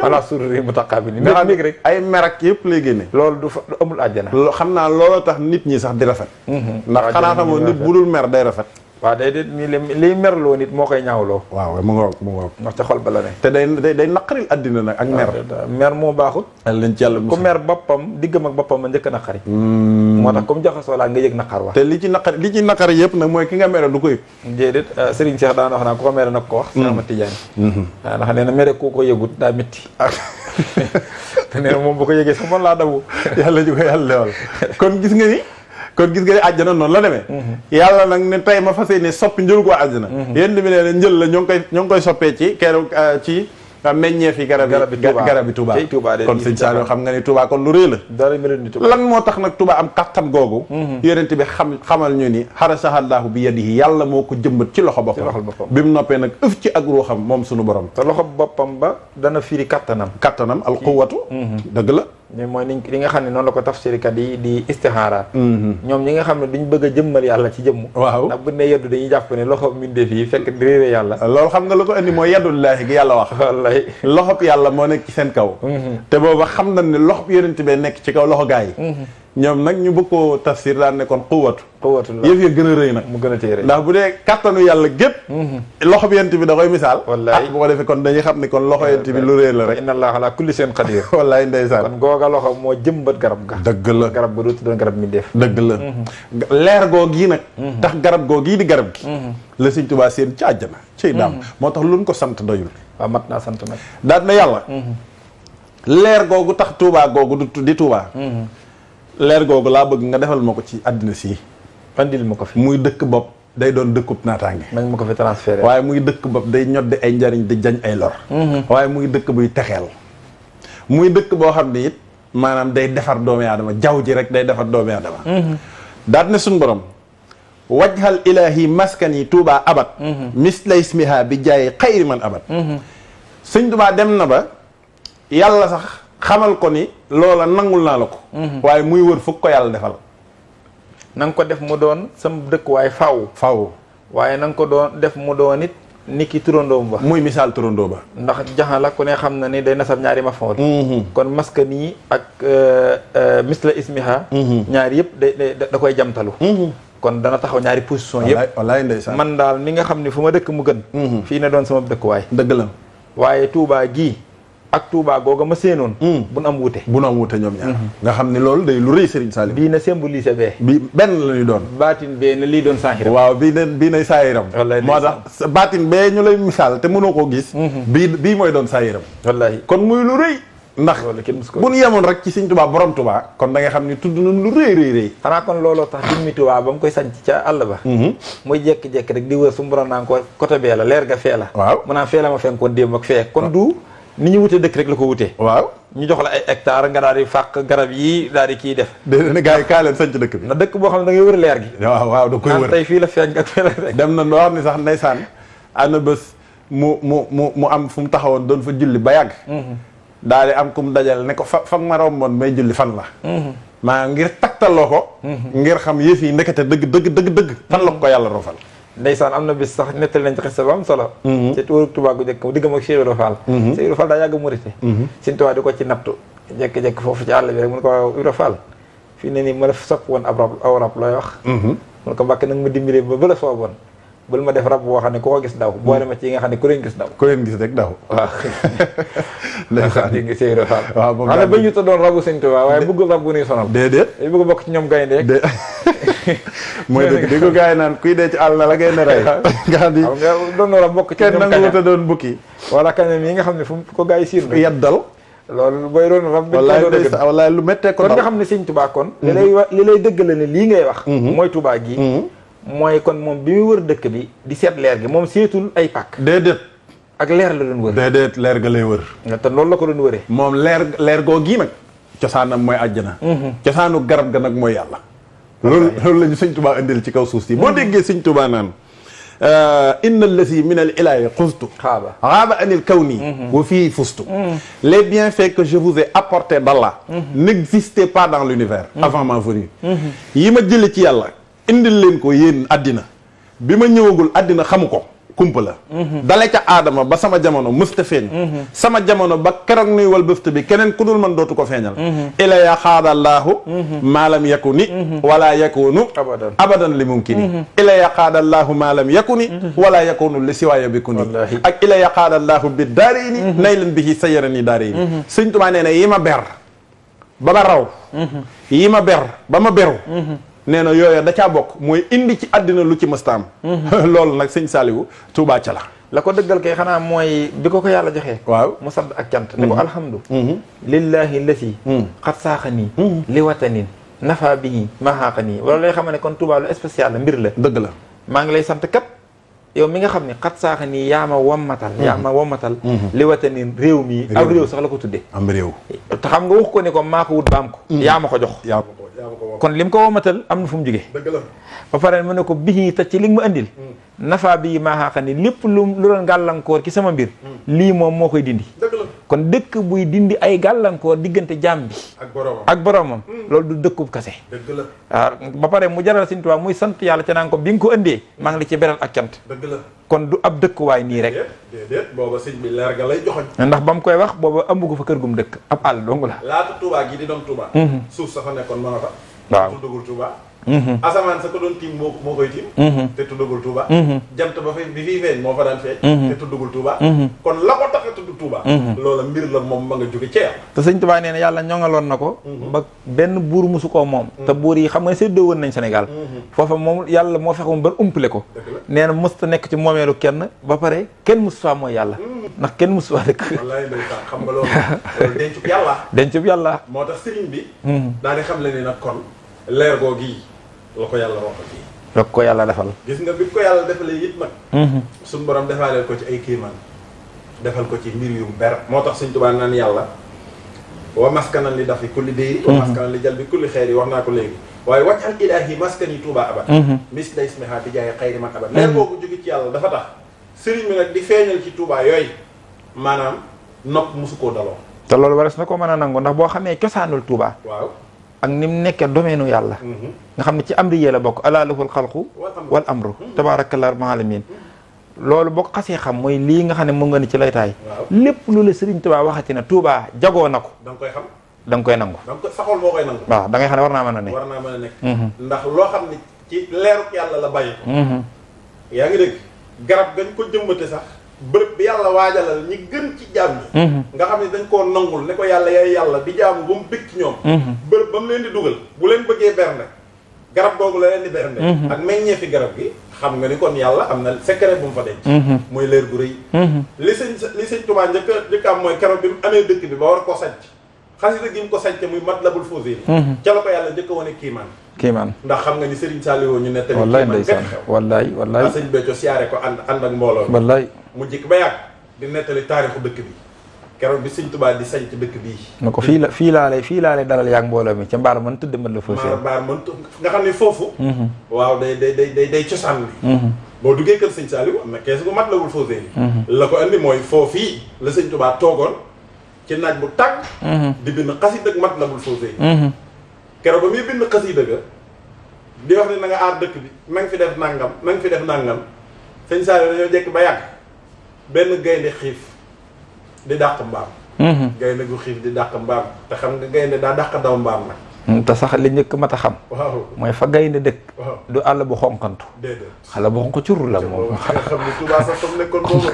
ala sururi mutaqaabilin nit rek ay merak yëpp lay génne loolu du amul àjjana xam naa looloo tax nit ñi sax di rafet ndax xanaa xamoo nit bu dul mer day rafet waaw day liy merloo nit moo koy ñaawloo waaw mu ngoog ndax ca xol ba la ne te day naqaril àddina nag ak mer moo baaxut lañ ci yàlla ku mer boppam diggam ak boppam ma njëkk a naqari moo tax comme jaxasoo laa nga yëg naqar wax te li ci naqari yëpp nag mooy ki nga mere du ko yëg déedéet Serigne Cheikh daan wax naa ku ko mere nag ko wax sama Tidiane waaw ndax nee na mere ku ko yëgut daa métti te nee na moom bu ko yëgee sax man laa dabu yàlla ñu ko yàlla lewal kon gis nga ni àjjana noonu la demee yàlla nag ne tey ma fas yéene soppi njël ko àjjana yéen bi nee ne njël la ñoo ngi koy soppee ci keroog ci meññeef yi garabi Touba kon sëñ Saliou xam nga ni Touba kon lu rëy la lan moo tax nag Touba am kattan googu yonent bi xamal ñu ni xarasahallaahu bi yadihi yàlla moo ko jëmbat ci loxo boppam bi mu noppee nag ëf ci ak ruuxam moom suñu borom te loxo boppam ba dana firi kattanam al quwwatu dëgg la mooy li nga xam ne noonu la ko tafsirikat yi di istixaara ñoom ñi nga xam ne duñ bëgg a jëmmal yàlla ci jëmm waaw ndax bu ne yeddu dañuy jàpp ne loxo mbindeef yi fekk di réere yàlla loolu xam nga lu ko indi mooy yaddullaahi gi yàlla wax wallaay loxob yàlla moo nekk ci seen kaw te booba xam nañ ne loxob yonent bee nekk ci kaw loxo gaa yi ñoom nag ñu bëgg koo tafsir daan ne kon quwwatu la yëf ya gën a rëy nag mu gën a téere ndax bu dee kattanu yàlla gépp loxo bi yent bi da koy misaal wallaay bu ko defee kon dañuy xam ni kon loxo yent bi lu rëy la rek inna allaha ala kulli shay'in qadir wallaay ndeysaan kon googa loxo moo jëmbat garab ga dëgg la garab ga dootu doon garab mi def dëgg la leer goog yi nag tax garab goog yi di garab gi la Sëñ Tuubaa seen ci àjjana ciy daam moo tax luñ ko sant doyul waaw mat naa sant nag daal na yàlla leer googu tax Tuubaa googu di Tuubaa leer googu laa bëgg nga defal ma ko ci àddina si andil ma ko fi muy dëkk bopp day doon dëkkub naataange nañ ma ko fi transféré waaye muy dëkk bopp day ñoddi ay njariñ di jañ ay lor waaye muy dëkk buy texeel muy dëkk boo xam ne it maanaam day defar doomi aadama jaww ji rek day defar doomi aadama daat ne suñ borom wajhal ilahi maskani Tuubaa abat misla ismiha bi jaay xayri man abat Sëñ Tuubaa dem na ba yàlla sax xamal ko ni loola nangul naa la ko waaye muy wër fukk ko yàlla defal na nga ko def mu doon sama dëkkuwaay faw waaye na nga ko doon def mu doon it ni ki turandoom ba muy misaal turandoo ba ndax jaxala ku ne xam na ni day nasab ñaari mafool kon maskani ak misla ismiha ñaari yëpp da koy jamtalu kon dana taxaw ñaari position yëpp wallaay ndeysaan man daal mi nga xam ne fu ma dëkk mu gën fii ne doon sama dëkkuwaay dëgg la waaye Touba gii ak Touba googa ma séenoon bu nu am wute ñoom ñaar nga xam ne loolu day lu rëy Serigne Saliou bii na symbolisé bee bi benn la ñuy doon baatin bee na lii doon saahiram waaw bii nay saahiram moo tax baatin bee ñu lay misaal te mënoo koo gis bii mooy doon saahiram wallaahi kon muy lu rëy ndax bu ñu yemoon rek ci Serigne Touba borom Touba kon da nga xam ne tudd nañ lu rëy xanaa kon looloo tax jëmmi Touba ba mu koy sanc ca àll ba muy jekki-jekki rek di wër su mu borom naan ko côté bee la leer ga fee la waaw mu naan fee la ma fenkoon démb ak fee kon du ni ñu wutee dëkk rek la ko wutee waaw ñu jox la ay hectare nga daal di fàq garab yi daal di kii def ne gars yi kaa leen sanc dëkk bi na dëkk boo xam ne da ngay wër leer gi waaw da koy wër tey fii la feeñ ak fii la feeñ dem na loo xam ne sax ndeysaan ana bés mu am fu mu taxawoon doon fa julli ba yàgg daal di am ku mu dajal ne ko fa ma romboon may julli fan la maa ngir taktaloo ko ngir xam yëf yi ndekete dëgg fan la ko yàlla rofal ndeysaan am na bis sax nettali nañ ci xista ba am solo ci wërug Touba gu njëkk diggam ak Cheikh Ibra Fall Cheikh Ibra Fall daa yàgg murite Sëñ Tuubaa di ko ci nattu jekki-jekki foofu ci àll bi rek mun ko waaw Ibra Fall fii ne nii ma def sopp woon aw rab looy wax mun ko Mbàkke nag ma dimbali ba la sooboon bul ma def rab boo xam ne ku ko gis daw boole ma ci yi nga xam ne ku leen gis daw ku leen gis rek daw waaw ndeysaan di ngi séeréer Fall waaw moom xam ne ba ñu tuddoon rabu Sëñ Tuubaa waaye bëggul rab bu nuy sonal déedéet dañ bëgg bokk ci ñoom gaynde de mooy dëgg di ko gars yi naan kuy dee ci àll na la gaynde rey nga xam ni xam nga doon rab bokk ci kenn ñoom nangu wuta doon bukki wala kañam yi nga xam ne fu ko gars yi siir na yaddal loolu booy doon rab wallaay lu méttee ko kon nga xam ne Sëñ Tuubaa kon li lay dëggale ne lii ngay wax mooy Tuubaa gi mooy kon moom bi muy wër dëkk bi di seet leer gi moom seetul ay pàkk déedéet ak leer la doon wër déedéet leer ga lay wër nga te loolu la ko doon wëree moom leer goo gii nag cosaanam mooy àjjana cosaanu garab ga nag mooy yàlla loolu la ñu Sëñ Tuubaa indil ci kaw suuf si boo déggee Sëñ Tuubaa naan inna allasi min al ilahi xustu xaaba anil kawni wa fii fustu les bienfaits que je vous ai apportés d'Allah n'existaient pas dans l'univers avant ma venue yi ma jële ci yàlla indil leen ko yéen àddina bi ma ñëwagul àddina xamu ko kumpa la dale ca aadama ba sama jamono mësta feeñ sama jamono ba keroog nuy wal bëft bi keneen ku dul man dootu ko feeñal ila ya xaadallaahu maalam yakuni wala yakunu abadan li mumkini ila ya xaadallaahu maalam yakuni wala yakunu li siwaaya bi kuni ak ila ya xaadallaahu bi daarini nay leen bihi sayarani daarini Sëñ Tuubaa nee na yi ma ber ba ma raw yi ma ber ba ma beru nee na yooyu da caa bokk mooy indi ci àddina lu ci mëstaam loolu nag Sëñ Saaliwu Tuubaa ca la ko dëggal kay xanaa mooy bi ko yàlla joxee waaw mu sant ak cant ne ko alhamdu lillahi lasi xat saaxa nii li watanin nafa bihi mahaaqa nii wala lay xam ne kon Tuubaa lu spécial la mbir la dëgg la maa ngi lay sant kat yow mi nga xam ne xat saaxa nii yaa ma wommatal li watanin réew mi ak réew sax la ko tuddee am réew te xam nga wax ko ne ko maa ko wut ba am ko yaa ma ko jox kon lim ko womatal am na fu mu jógee dëgg la ba pare mu ne ko bii te ci li nga ma andil nafa bii maaxaaxa ni lépp lu doon gàllankoor ci sama mbir lii moom moo koy dindi dëgg la kon dëkk buy dindi ay gàllankoor diggante jaam bi ak boromam loolu du dëkkub kase dëgg la waaw ba pare mu jaral Sëñ Tuubaa muy sant yàlla ca naan ko bi nga ko andee maa ngi la ci beral ak cant dëgg la kon du ab dëkkuwaay nii rek déedéet booba sëñ bi leer ga lay joxoñ ndax ba mu koy wax booba amu ko fa kër gum dëkk ab àll dong la laata Touba gi di doon Touba suuf sa fa nekkoon mën a fa waaw tuddagul Touba asamaan sa ko doon tiim moo koy tiim te tuddagul Touba jant ba fi bi fii feeñ moo fa daan feeñ te tuddagul Touba kon la ko tax a tudd Touba loola mbir la moom ma nga jóge ci yàlla te Sëñ Tuubaa nee na yàlla ñoŋaloon na ko ba benn buur musu koo moom te buur yi xam nga séddoo woon nañ Sénégal foofa moom yàlla moo fexoon ba umpale ko nee na mësta nekk ci moomeelu kenn ba pare kenn musu faa mooy yàlla ndax kenn musu faa dëkk wallaay ndeysaan xam nga loolu dencub yàlla dencub yàlla moo tax sëriñ bi daa di xam le ni nag kon leer goo gii la ko yàlla roxal fii la ko yàlla defal gis nga bi ko yàlla defalee it nag suñu borom defaaleel ko ci ay kiimaan defal ko ci mbir yu ber moo tax Sëñ Tuubaa naan yàlla wa maskanan li dafi kulli déyri wa maskanan li jal bi kulli xeer yi wax naa ko léegi waaye wàccal ilaahi maskan yi Tuubaa abad mis day smiha bi jaay xayri man abad leer boobu jóge ci yàlla dafa tax sëriñ bi nag di feeñal ci Tuubaa yooyu maanaam nopp musu koo daloo te loolu wares na ko mën a nangu ndax boo xamee cosaanul Tuubaa waaw ak ni mu nekkee domaine yàlla nga xam ne ci amri yee la bokk alaa lahul xalqu wal amru tabaarakallaahu rabbil aalamiin loolu boo ko xasee xam mooy lii nga xam ne mu nga ni ci laytaay lépp lu la Sëriñ Tuubaa waxati na Tuubaa jagoo na ko da nga koy xam da nga koy nangu da nga koy saxool moo koy nangu waaw da ngay xam ne war naa mën a ne war naa mën a nekk ndax loo xam ne ci leeruk yàlla la bàyyi ko yaa ngi dégg garab gañ ko jëmbate sax bërëb bi yàlla waajalal ñi gën ci jaam ñi nga xam ne dañ koo nangul ne ko yàlla yaay yàlla di jaamu ba mu bëgg ci ñoom bërëb ba mu leen di dugal bu leen bëggee bernde garab googu la leen di bernde ak meññee fi garab gi xam nga ni kon yàlla am na secret bu mu fa denc mooy leer gu rëy li sëñ Tuubaa njëkk am mooy keroog bi mu amee dëkk bi ba war koo sanc xasida gi mu ko sanc muy Matlabul Fawzayni ca la ko yàlla njëkk a wane kiimaan ndax xam nga ni Serigne Saliou ñu nettali wallaay ndeysaan wallaay wallaay sëñ Béthio siyaare ko ànd ak mbooloo wallaay mu jikk ba yàgg di nettali taarixu dëkk bi keroog bi Sëñ Tuubaa di sanc dëkk bii na ko fii laa lay dalal yaag mbooloo mi ca mbaar mën tudd mën la foofu mbaar mën nga xam ne foofu waaw day cosaan li boo duggee kër Sëñ Saliou am na kees gu Matlabul Fawzayni la ko andi mooy foofii la Sëñ Tuubaa toogoon ci naaj bu tàgg di bind xasida ak Matlabul Fawzayni keroog ba muy bind xasida ga di wax ne na nga aar dëkk bi na nga fi def nangam na nga fi def nangam Sëñ Saliou dañoo jekk ba yàgg benn gaynde xiif di dàq mbaam gaynde gu xiif di dàq mbaam te xam nga gaynde daa dàq daw mbaam nag te sax li njëkk mat a xam. waaw mooy fa gaynde dëkk. waaw du àll bu xonqantu. déedéet. xale bu xonq cur la moom. nga xam ne Touba sax fa mu nekkoon boobu.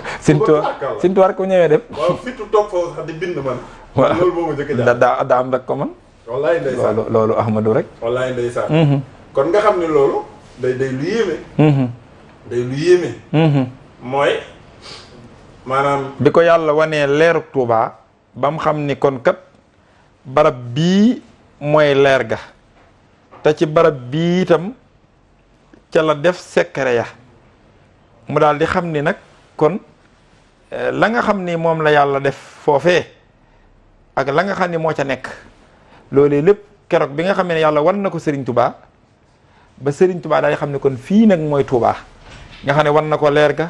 Sintuwaar rek ko ñëwee dem. waaw fitu toog foofu sax di bind man. waaw loolu moo ma njëkk a daa am rek ko man. wallaay ndeysaan loolu Ahmadou rek. wallaay ndeysaan. kon nga xam ne loolu. day lu yéeme. day lu yéeme. mooy maanaam. bi ko yàlla wanee leeruk Touba ba mu xam ni kon kat barab bii mooy leer ga te ci barab bii itam ca la def secret ya mu daal di xam ni nag kon la nga xam ni moom la yàlla def foofee ak la nga xam ni moo ca nekk loolee lépp keroog bi nga xam ne yàlla wan na ko Serigne Touba ba Serigne Touba daal di xam ne kon fii nag mooy Touba nga xam ne wan na ko leer ga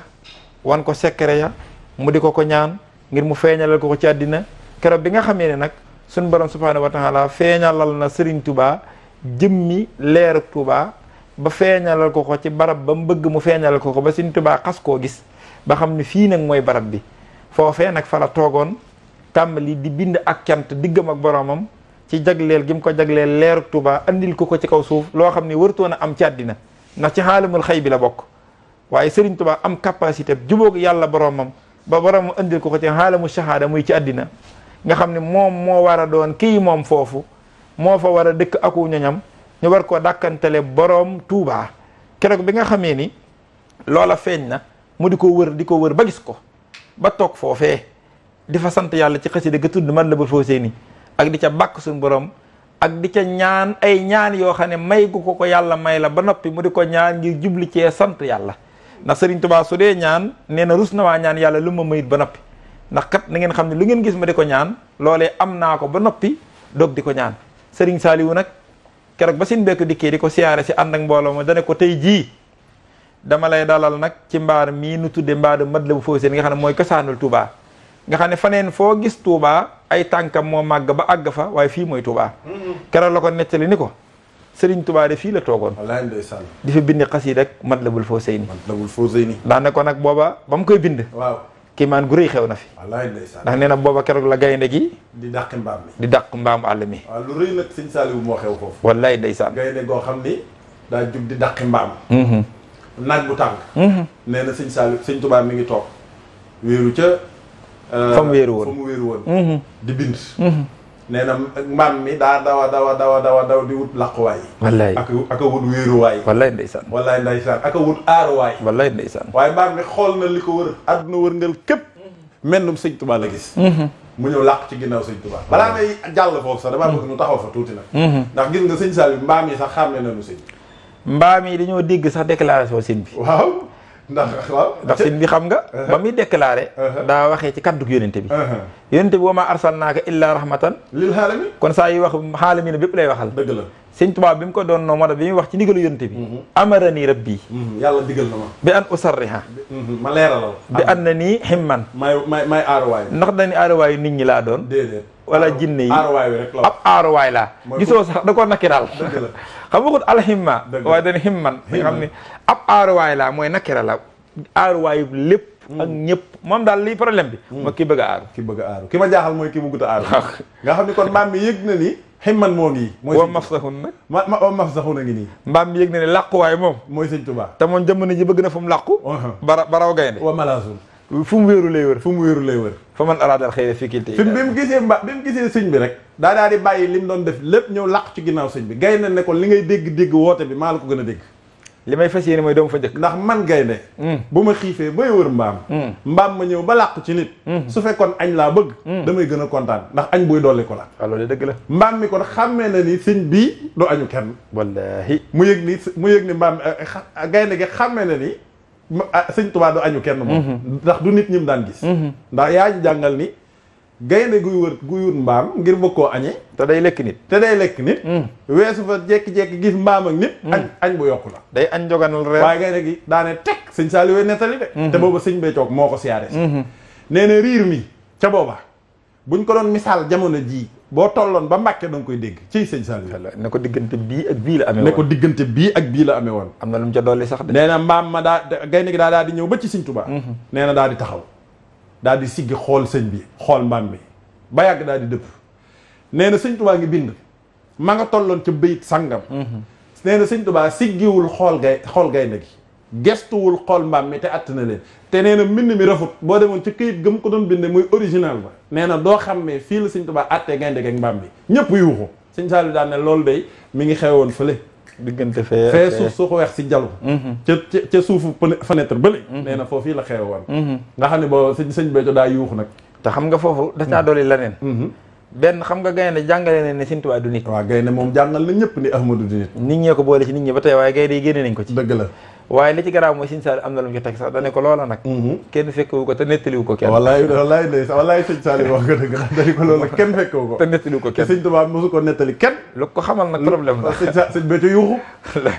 wan ko secret ya mu di ko ñaan ngir mu feeñalal ko ci àddina keroog bi nga xamee ne nag suñ borom subhaanahu wa taala feeñalal na Serigne Touba jëmmi leeru Touba ba feeñalal ko ci barab ba mu bëgg mu feeñalal ko ba Serigne Touba xas koo gis ba xam ne fii nag mooy barab bi foofee nag fa la toogoon tàmbali di bind ak cant diggam ak boromam ci jagleel gi mu ko jagleel leeru Touba andil ko ci kaw suuf loo xam ne warutoon a am ci àddina ndax ci xaalimul xëy bi la bokk waaye Serigne Touba am capacité jubóog yàlla boromam ba borom andil ko ci xaalamu shahada muy ci àddina nga xam ne moom moo war a doon kii moom foofu moo fa war a dëkk aku ñoñam ñu war koo dàkkantele borom Touba keroog bi nga xamee ni loola feeñ na mu di ko wër ba gis ko ba toog foofee di fa sant yàlla ci xasida ga tudd Matlabul Fawzayni ak di ca bàkk suñu borom ak di ca ñaan ay ñaan yoo xam ne may gu ko yàlla may la ba noppi mu di ko ñaan ngir jubli cee sant yàlla ndax Serigne Touba su dee ñaan nee na rus na waa ñaan yàlla lu ma mayit ba noppi ndax kat na ngeen xam ne lu ngeen gis ma di ko ñaan loolee am naa ko ba noppi doog di ko ñaan Serigne Saliou nag keroog ba sin bekk dikkee di ko siyaare si ànd ak mbooloo ma dane ko tey jii dama lay dalal nag ci mbaar mii nu tudde mbaar Matlabul Fawzayni nga xam ne mooy cosaanul Touba nga xam ne faneen foo gis Touba ay tànkam moo màgg ba àgg fa waaye fii mooy Touba keroog la ko nettali ni ko Serigne Touba de fii la toogoon wallaay ndeysaan di fi bind xasiida rek Matlabul Fawzayni ndax ne ko nag booba ba mu koy bind waaw kii maan gu rëy xew na fi wallaay ndeysaan ndax nee na booba keroog la gaynde gi di dàq mbaam mi di dàq mbaamu àll mi waaw lu rëy nag sëñ Saliou moo xew foofu wallaay ndeysaan gaynde goo xam ni daa jug di dàqi mbaam naaj bu tàng nee na sëñ Saliou sëñ Touba mi ngi toog wéeru ca fa mu wéeru woon di bind nee na mbaam mi daa daw di wut làquwaay wallaay ak a wut wéeruwaay wallaay ndeysaan wallaay ndeysaan ak a wut aaruwaay wallaay ndeysaan waaye mbaam mi xool na li ko wër àdduna wërngal képp mennum sëñ Touba la gis mu ñëw làq ci ginnaaw sëñ Touba balaa ngay jàll foofu sax damaa bëgg ñu taxaw fa tuuti nag ndax gis nga sëñ Saliou mbaam yi sax xàmme nañu sëñ mbaam yi dañoo dégg sax déclaration sëñ bi waaw ndax sëñ bi xam nga ba muy déclaré daa waxee ci kaddug yónente bi yónente bi wa maa arsalnaaka illaa rahmatan lil aalamiin kon saa yi wax xaalamiina bépp lay waxal dëgg la sëñ Tuubaa bi mu ko doon noo moo tax bi muy wax ci ndigalu yónente bi amarani rabbi yàlla digal na ma bi an usarriha ma leeralal bi an na nii himman may aaruwaay ndax dañu aaruwaayu nit ñi laa doon déedéet wala jinne yi aaruwaay rek la ab aaruwaay laa gisoo sax da ko nakkiral dëgg la xam nga ko alhimma waaye dañu himman nga xam ne ab aaruwaay laa mooy nakkira la aaruwaayu lépp ak ñëpp moom daal lii problème bi mooy ki bëgg a aaru ki ma jaaxal mooy ki bëggut a aaru nga xam ni kon mbaam mi yëg na ni ximman moo ngi mooy wa mafsahun nag wa mafsahun a ngi nii mbaam mi yëg na ne làquwaay moom mooy sëñ Touba te moom jamono ji bëgg na fu mu làqu baraw gaynde wa malaasun fu mu wéeru lay wër fa man araadal xëy fi kilté bi mu gisee sëñ bi rek daa di bàyyi li mu doon def lépp ñëw làqu ci ginnaaw sëñ bi gaynde ne ko li ngay dégg woote bi maa la ko gën a dégg li may fas yéene mooy doomu fa jëkk ndax man gaynde bu ma xiifee bay wër mbaam ma ñëw ba làqu ci nit su fekkoon añ laa bëgg damay gën a kontaan ndax añ buy dolli ko la waaw loolu dëgg la mbaam mi kon xàmmee na ni sëñ bii du añu kenn wallaahi mu yëg ni mbaam gaynde gi xàmmee na ni sëñ Touba du añu kenn moom ndax du nit ñi mu daan gis ndax yaa ñu jàngal ni gaynde guy wër mbaam ngir bëgg koo añee te day lekk nit weesu fa jekki-jekki gis mbaam ak nit añ bu yokku la day añ joganal reer waaye gaynde gi daane teg sëñ Saliou nettali de te booba sëñ bee toog moo ko siyaare si nee na riir mi ca booba buñ ko doon misaal jamono jii boo tolloon ba Mbàkke da nga koy dégg ci sëñ Saliou ne ko diggante bii ak bii la amee woon ne ko diggante bii ak bii la amee woon am na lu mu ca dolli sax de nee na mbaam ma gaynde gi daal di ñëw ba ci sëñ Touba nee na daal di taxaw daal di siggi xool sëñ bi xool mbaam mi ba yàgg daal di dëpp nee na sëñ Touba ngi bind ma nga tolloon ca bayit sàngam nee na sëñ Tuubaa siggiwul xool gaynde gi gestuwul xool mbaam mi te att na leen te nee na mbind mi rafut boo demoon ci këyit gëm ko doon binde muy original ba nee na doo xam ne fii la sëñ Tuubaa attee gaynde gi ak mbaam bi ñëpp yuuxu sëñ Saliou daan ne loolu day mi ngi xewoon fële diggante fee suuf su ko weex si jalu ca suufu fenêtre bële nee na foofu fii la xewoon nga xam ne boo sëñ Béthio daa yuuxu nag te xam nga foofu da caa dolli leneen benn xam nga gaynde jàngale ne ne Sëñ Tuubaa du nit. waaw gaynde moom jàngal na ñëpp ni Ahmadu du nit. nit ñee ko boole ci nit ñi ba tey waaye gaynde yi génne nañ ko ci. dëgg la waaye li ci garaaw mooy Sëñ Saaliw am na lu mu ci teg sax dane ko loola nag kenn fekkewu ko te nettaliwu ko kenn. wallaay Sëñ Saaliw wax nga dëgg la dani ko loola kenn fekkewu ko te nettaliwu ko kenn. Sëñ Tuubaa mosu ko nettali kenn. lu ko xamal nag problème la. sëñ Béthio yuuxu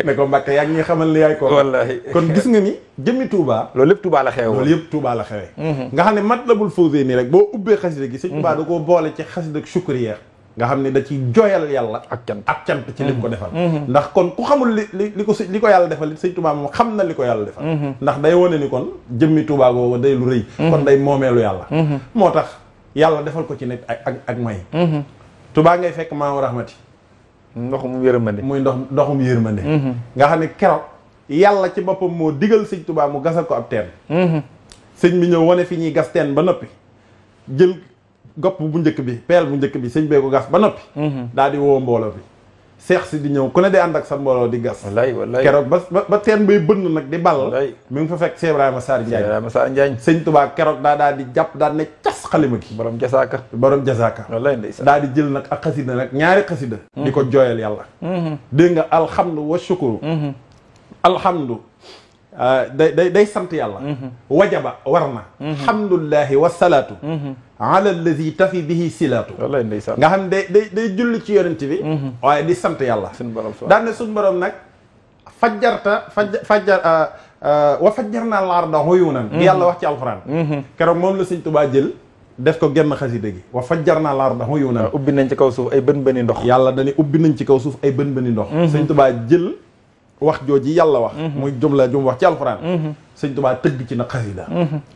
ne ko Mbàkke yaa ngi ñuy xamal ni yaay ko. wallaahi kon gis nga ni jëmmi Touba. loolu lépp Touba la xewe loolu yëpp Touba la xewe nga xam ne Matlabul Fawzayni rek boo ubbee xasida gi Sëñ Tuubaa da koo boole ci xasida ak shukriya nga xam ne da ci joyal yàlla ak cant ci li ko defal ndax kon ku xamul li ko yàlla defal Sëñ Tuubaa moom xam na li ko yàlla defal ndax day wane ni kon jëmmi Tuubaa googu day lu rëy kon day moomeelu yàlla moo tax yàlla defal ko ci nekk ak may Tuubaa ngay fekk maamu rahmati ndoxum yërmande muy ndoxum yërmande nga xam ne keroog yàlla ci boppam moo digal Sëñ Tuubaa mu gasal ko ab teen sëñ bi ñëw wane fi ñuy gas teen ba noppi jël gopp bu njëkk bi peel bu njëkk bi sëñ bee ko gas ba noppi daal di woo mbooloo bi seex si di ñëw ku ne di ànd ak sa mbooloo di gas wallaay keroog ba teen bay bënn nag di ball mi ngi fa fekk Cheikh Ibrahima Sarr Ndiagne sëñ Tuubaa keroog daal di jàpp daal ne cas xalima gi borom jasaaka wallaay ndeysaan daal di jël nag ak xasida nag ñaari xasida di ko jooyal yàlla dégg nga alhamdu wa shukuru alhamdu day sant yàlla wajaba war na alhamdulillahi wasalaatu ala allazi tafi bihi silaatu wallaay ndeysaan nga xam ne day julli ci yonent bi waaye di sant yàlla daan ne suñ borom nag wa fajjar naa larda uyunan gi yàlla wax ci alxuraan keroog moom la Sëñ Tuubaa jël def ko genn xasida gi wa fajjar naa larda uyunan ubbi nañ ci kaw suuf ay bën bëni ndox yàlla dañuy ubbi nañ ci kaw suuf ay bën bëni ndox Sëñ Tuubaa jël wax jooji yàlla wax muy jumla jum wax ci alxuraan Sëñ Tuubaa tëgg ci na xasida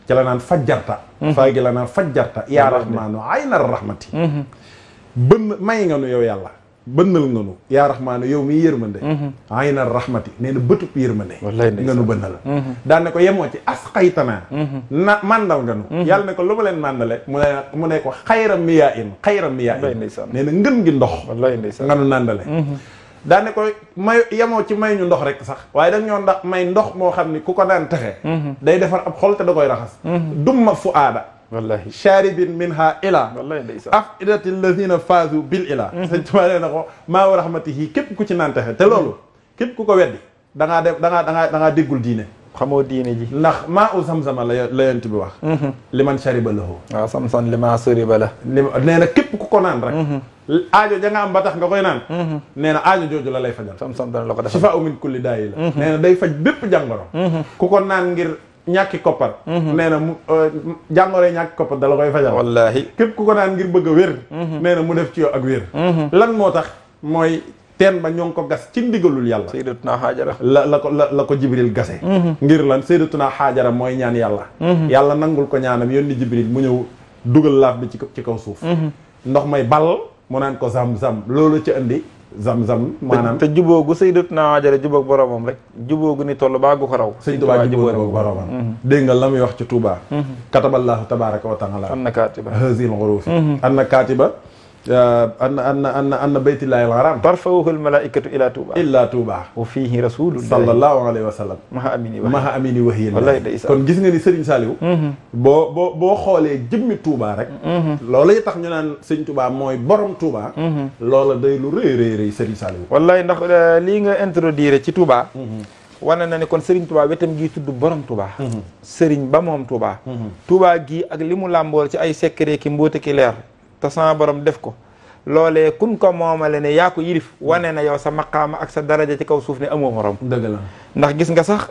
ci la naan fajjarta faa gi la naan fajjarta yaa rahmaanu ayna rahmati bënn may nga nu yow yàlla bënnal nga nu yaa rahmaanu yow mi yërmande ayna rahmati nee na bëtub yërmande nga nu bënnal daan ne ko yemoo ci asqaytanaa na màndal nga nu yàlla ne ko lu ma leen màndale mu ne ko xayra miyaa in nee na ngën gi ndox nga nu nàndale daane ko may yemoo ci may ñu ndox rek sax waaye dañ ñoo may ndox moo xam ni ku ko naan texe day defar ab xol te da koy raxas dumma fu aada wallahi sharibin minha ila afidati alladina faazu bil ila Sëñ Tuubaa nee na ko maa wa rahmatihi képp ku ci naan texe te loolu képp ku ko weddi da ngaa déggul diine xamoo diine ji ndax maa u samsama la yonent bi wax li man shariba lahu waaw samsan li ma suriba la nee na képp ku ko naan rek aajo ja nga am ba tax nga koy naan nee na aajo jooju la lay fajal sam-sam dana la ko defal shifaa'un min kulli daa'i la nee na day faj bépp jàngoro ku ko naan ngir ñàkki koppar nee na mu jàngoro yi ñàkki koppar da la koy fajal wallaahi képp ku ko naan ngir bëgg a wér nee na mu def ci yow ak wér lan moo tax mooy teen ba ñoo ngi ko gas ci ndigalul yàlla Sayyidatuna Haajara la ko Jibril gase ngir lan Sayyidatuna Haajara mooy ñaan yàlla yàlla nangul ko ñaanam yónni Jibril mu ñëw dugal laaf bi ci kaw suuf ndox may ball mu naan ko zam-zam loolu ci indi zam-zam maanaam te jubóogu Sayyidatuna Haajara jubóog boromam rek jubóogu ni toll baa gu ko raw Sëñ Tuubaa jubóog boromam dégg nga la muy wax ci Tuubaa kataballaahu tabaaraka wa taala anna kaatiba haazil xuruufi anna kaatiba anna baytillaahi al-haraam tarfa'uhu al-malaa'ikatu ila Tuubaa wa fiihi rasuulullaahi sallallahu alayhi wa sallam maha amini wahyi kon gis nga ni Sëriñ Saaliw boo xoolee jëmmi Tuubaa rek loolu tax ñu naan Sëñ Tuubaa mooy borom Tuubaa loola day lu rëy Sëriñ Saaliw wallaay ndax lii nga introduire ci Tuubaa wane na ne kon Sëriñ Tuubaa wetam gii tudd borom Tuubaa sëriñ ba moom Tuubaa Tuubaa gii ak li mu làmbool ci ay secret ki mbóote ki leer te sama borom def ko loolee kun ko moomale ne yaa ko yilif wane na yow sa maqaama ak sa daraja ci kaw suuf ne amoo morom dëgg la ndax gis nga sax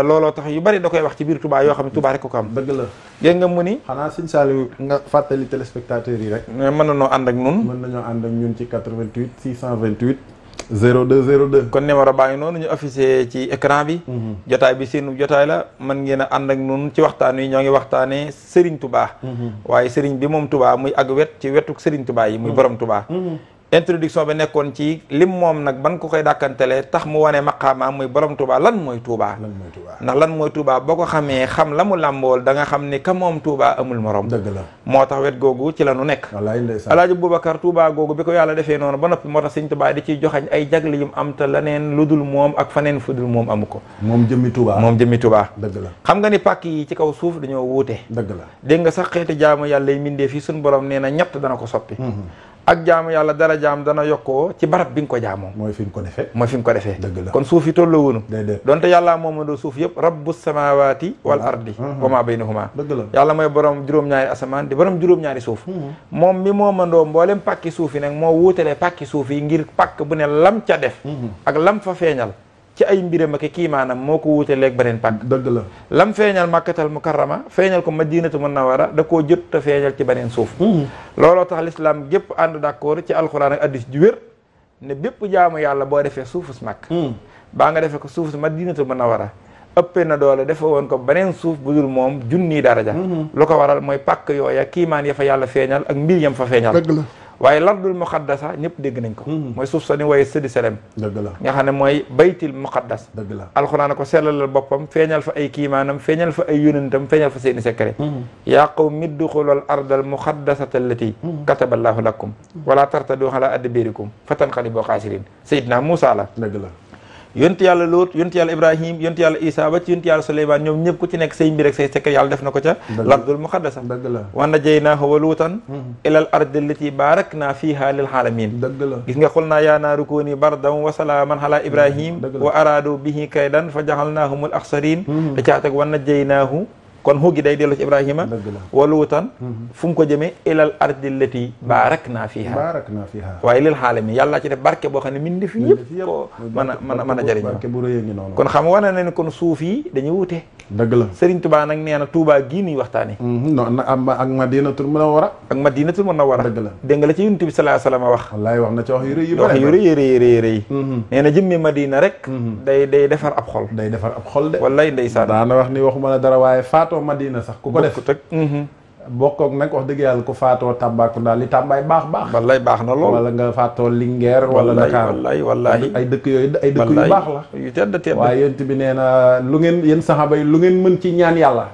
looloo tax yu bari da koy wax ci biir Touba yoo xam ne Touba rek ko am dëgg la dégg nga mu ni xanaa Sëñ Saaliw nga fàttali téléspectateurs yi rek mën nañoo ànd ak ñun mën nañoo ànd ak ñun ci 88 628 02 02 kon numéro baa ngi noonu ñu affiché ci écran bi jotaay bi seenu jotaay la mën ngeen a ànd ak ñun ci waxtaan wi ñoo ngi waxtaanee Serigne Touba waaye Serigne bi moom Touba muy ak wet ci wetuk Serigne Touba yi muy borom Touba introduction bi nekkoon ci lim moom nag ban ko koy dàkkantelee tax mu wane maqaama muy borom Touba lan mooy Touba. ndax lan mooy Touba boo ko xamee xam la mu làmbool da nga xam ni ka moom Touba amul morom. dëgg la moo tax wet googu ci la nu nekk. wallaay ndeysaan Alaaji Boubacar Touba googu bi ko yàlla defee noonu ba noppi moo tax sëñ Touba di ciy joxañ ay jagle yum am te leneen lu dul moom ak faneen fu dul moom amu ko. moom jëmmi Touba moom jëmmi Touba. dëgg la xam nga ni pàkk yi ci kaw suuf dañoo wuute. dëgg la dégg nga sax xeeti jaamu yàlla yi mindee fii suñu borom nee na ñett dana ko soppi. ak jaamu yàlla dara jaam dana yokkoo ci barab bi nga ko jaamoo. mooy fi nga ko defee. mooy fi nga ko defee. dëgg la kon suuf yi tolloo wunu. déedéet donte yàlla moomandoo suuf yëpp rabbu samawati wal ardi wa ma baynahuma. dëgg la yàlla mooy borom juróom-ñaari asamaan di borom juróom-ñaari suuf. moom mi moomandoo mboolem pàkki suuf yi nag moo wuutale pàkki suuf yi ngir pàkk bu ne lam ca def. ak lam fa feeñal. ci ay mbiram ak kii maanaam moo ko wuutaleeg beneen pàkk. dëgg la lam feeñal Makkatal Mukarrama feeñal ko Madinatu Munawwara da koo jot te feeñal ci beneen suuf. looloo tax l'islam gépp ànd d'accord ci alxuraan ak addis ju wér ne bépp jaamu yàlla boo defee suufus Makka. baa nga defee ko suufus Madinatu Munawwara ëppee na doole dafa woon ko beneen suuf bu dul moom junniy daraja. lu ko waral mooy pàkk yooya kiimaan ya fa yàlla feeñal ak mbir yam fa feeñal. dëgg la waaye lardul muqaddasa ñëpp dégg nañ ko. mooy suuf sa ni waaye sëdi selem. dëgg la nga xam ne mooy baytil muqaddas. dëgg la alxuraan ko sellalal boppam feeñal fa ay kiimaanam feeñal fa ay yonentam feeñal fa seeni secret. yaa qawmi udxulul ardal muqaddasata allati kataballaahu lakum wala tartadu ala adbarikum fatanqalibu xaasiriin. Seydina Muusaa la. dëgg la yonti yàlla Luut yonti yàlla Ibrahim yonti yàlla Isa ba ci yonti yàlla Suleymaan ñoom ñëpp ku ci nekk say mbir ak say secret yàlla def na ko ca lardul muqaddasa. dëgg la wa najaynaahu wa luutan ilal ardi allati baaraknaa fiihaa lil aalamiin. dëgg la gis nga xul naa yaa naaru kuuni bardan wa salaaman ala Ibrahim wa araadu bihi kaydan fa jaxalnaahumul axsariin. da caa teg wa najaynaahu kon xuugi day dellu ci Ibrahima. dëgg la wa luutan fu mu ko jëmee ilal ardi allati baaraknaa fiihaa waaye lil aalamiin yàlla ci def barke boo xam ne min fi yëpp ko mën a jëriñoo. barke bu rëy ngi noonu. kon xam wane na ne kon suuf yi dañuy wute. dëgg la Serigne Touba nag nee na Touba gii nuy waxtaane non ak Madinatul Munawwara. ak Madinatul Munawwara. dëgg la dégg nga la ci Yonent bi sallallahu alayhi wa sallam wax. wallaay wax na ci wax yu rëy yu rëy nee na jëmmi Madina rek. day defar ab xol. day defar ab xol de. wallaay ndeysaan daana wax ni waxuma la dara waaye faatoo Madina sax ku ko def bokkook nag wax dëgg yàlla ku faatoo Tambacounda li Tambaay baax wallaay baax na lool wala nga faatoo Linguère wala Dakar wallaay ay dëkk yooyu ay dëkk yu baax la yu tedd waaye yent bi nee na lu ngeen yéen saxaaba yi lu ngeen mën ci ñaan yàlla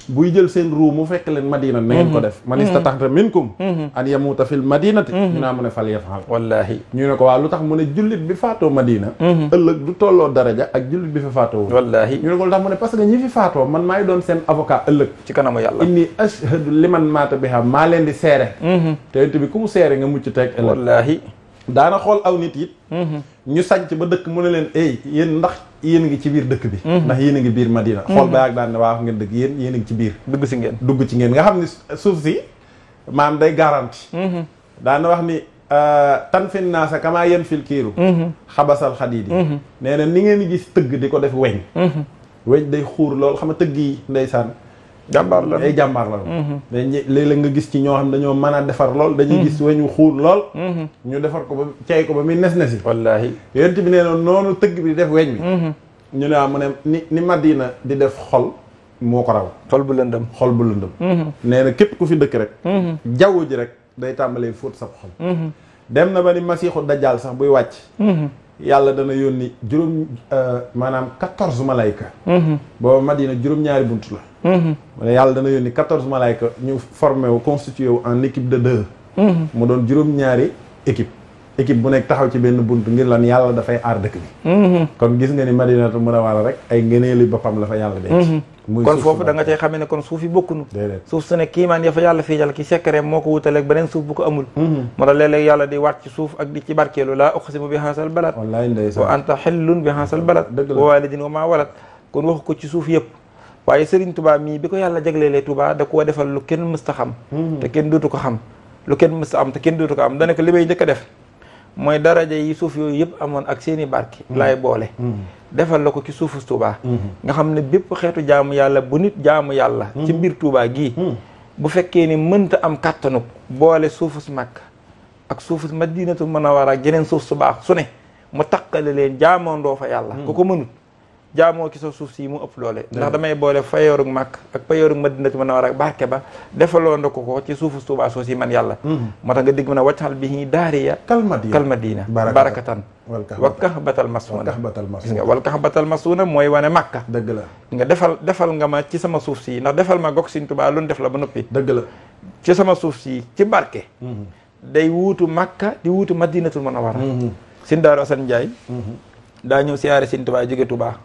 buy jël seen ruu mu fekk leen Madina na ngeen ko def man istataxta minkum an yamuuta fil madinati ñu naa mu ne fal yafal wallaahi ñu ne ko waaw lu tax mu ne jullit bi faatoo Madina ëllëg du tolloo daraja ak jullit bi fi faatoo wallaahi ñu ne ko lu tax mu ne parce que ñi fi faatoo man maay doon seen avocat ëllëg ci kanamu yàlla inni ashhadu liman maata bi xam maa leen di seere te yent bi ku mu seere nga mucc teg ëllëg wallaahi daana xool aw nit it ñu sanc ba dëkk mu ne leen yéen ndax yéen a ngi ci biir dëkk bi ndax yéen a ngi biir Madina xool ba yaag daan ne waaw ngeen dëkk yéen a ngi ci biir dugg ci ngeen nga xam ni suuf si maam day garanti daana wax ni tan fin naasa kamaa yen fil kiiru xabasal xadiidi nee na ni ngeen gis tëgg di ko def weñ day xuur lool xam nga tëgg yi ndeysaan jàmbaar la ay jàmbaar la léeg-léeg nga gis ci ñoo xam dañoo mën a defar lool dañuy gis weñu xuur lool ñu defar ko ba cey ko ba muy nes-nesi wallaahi yonent bi nee na noonu tëgg bi di def weñ bi ñu ne mu ne ni Madina di def xol moo ko raw xol bu lëndëm nee na képp ku fi dëkk rek jaww ji rek day tàmbalee fóot sa xol dem na ba ni Masiixu Dajjaal sax buy wàcc yàlla dana yónni maanaam 14 malayka booba Madina juróom-ñaari bunt la mu ne yàlla dana yónni 14 malayka ñu formé wu constitué wu en équipe de 2 mu doon juróom-ñaari équipe bu nekk taxaw ci benn bunt ngir lan yàlla dafay aar dëkk bi kon gis nga ni Madinatu Munawwara rek ay ngëneeli boppam la fa yàlla denc kon foofu da nga cay xamee ne kon suuf yi bokkunu suuf su ne kiimaan ya fa yàlla fii jàll ki secret moo ko wutaleeg beneen suuf bu ko amul moo tax léeg-léeg yàlla di waat ci suuf ak di ci barkeelu laa uqsimu bi haasal balad wallaay ndeysaan wa anta xillun bi haasal balad wa waalidin wa maa walad kon waxu ko ci suuf yëpp waaye Serigne Touba mii bi ko yàlla jagleelee Touba da koo defal lu kenn mësta xam te kenn dootu ko xam lu kenn mësta am te kenn dootu ko am dana ko li may njëkk a def mooy daraja yi suuf yooyu yëpp amoon ak seeni barki laay boole defal la ko ci suufu Touba nga xam ne bépp xeetu jaamu yàlla bu nit jaamu yàlla ci mbir Touba gii bu fekkee ni mënta am kàttanuk boole suufu su Makka ak suufu su Madinatu Munawwara ak jeneen suuf su baax su ne mu takkale leen jaamoondoo fa yàlla ku ko mënut jaamoo ki sa suuf si mu ëpp doole ndax damay boole fayoorug màkk ak fayoorug madinatu munawwara ak barke ba defaloo nda ko ci suufu Tuubaa soo si man yàlla moo tax nga digg mën a waccal bi daariya kalmadina barakatan wal kahbatal masuna gis nga wal kahbatal masuna mooy wane màkka dëgg la nga defal nga ma ci sama suuf si ndax defal ma gog Sëñ Tuubaa lu def la ba noppi dëgg la ci sama suuf si ci barke day wuutu Makka di wuutu Madinatul Munawwara Sëñ Daaru Asan Njaay daa ñëw siyaare Sëñ Tuubaa jóge Tuubaa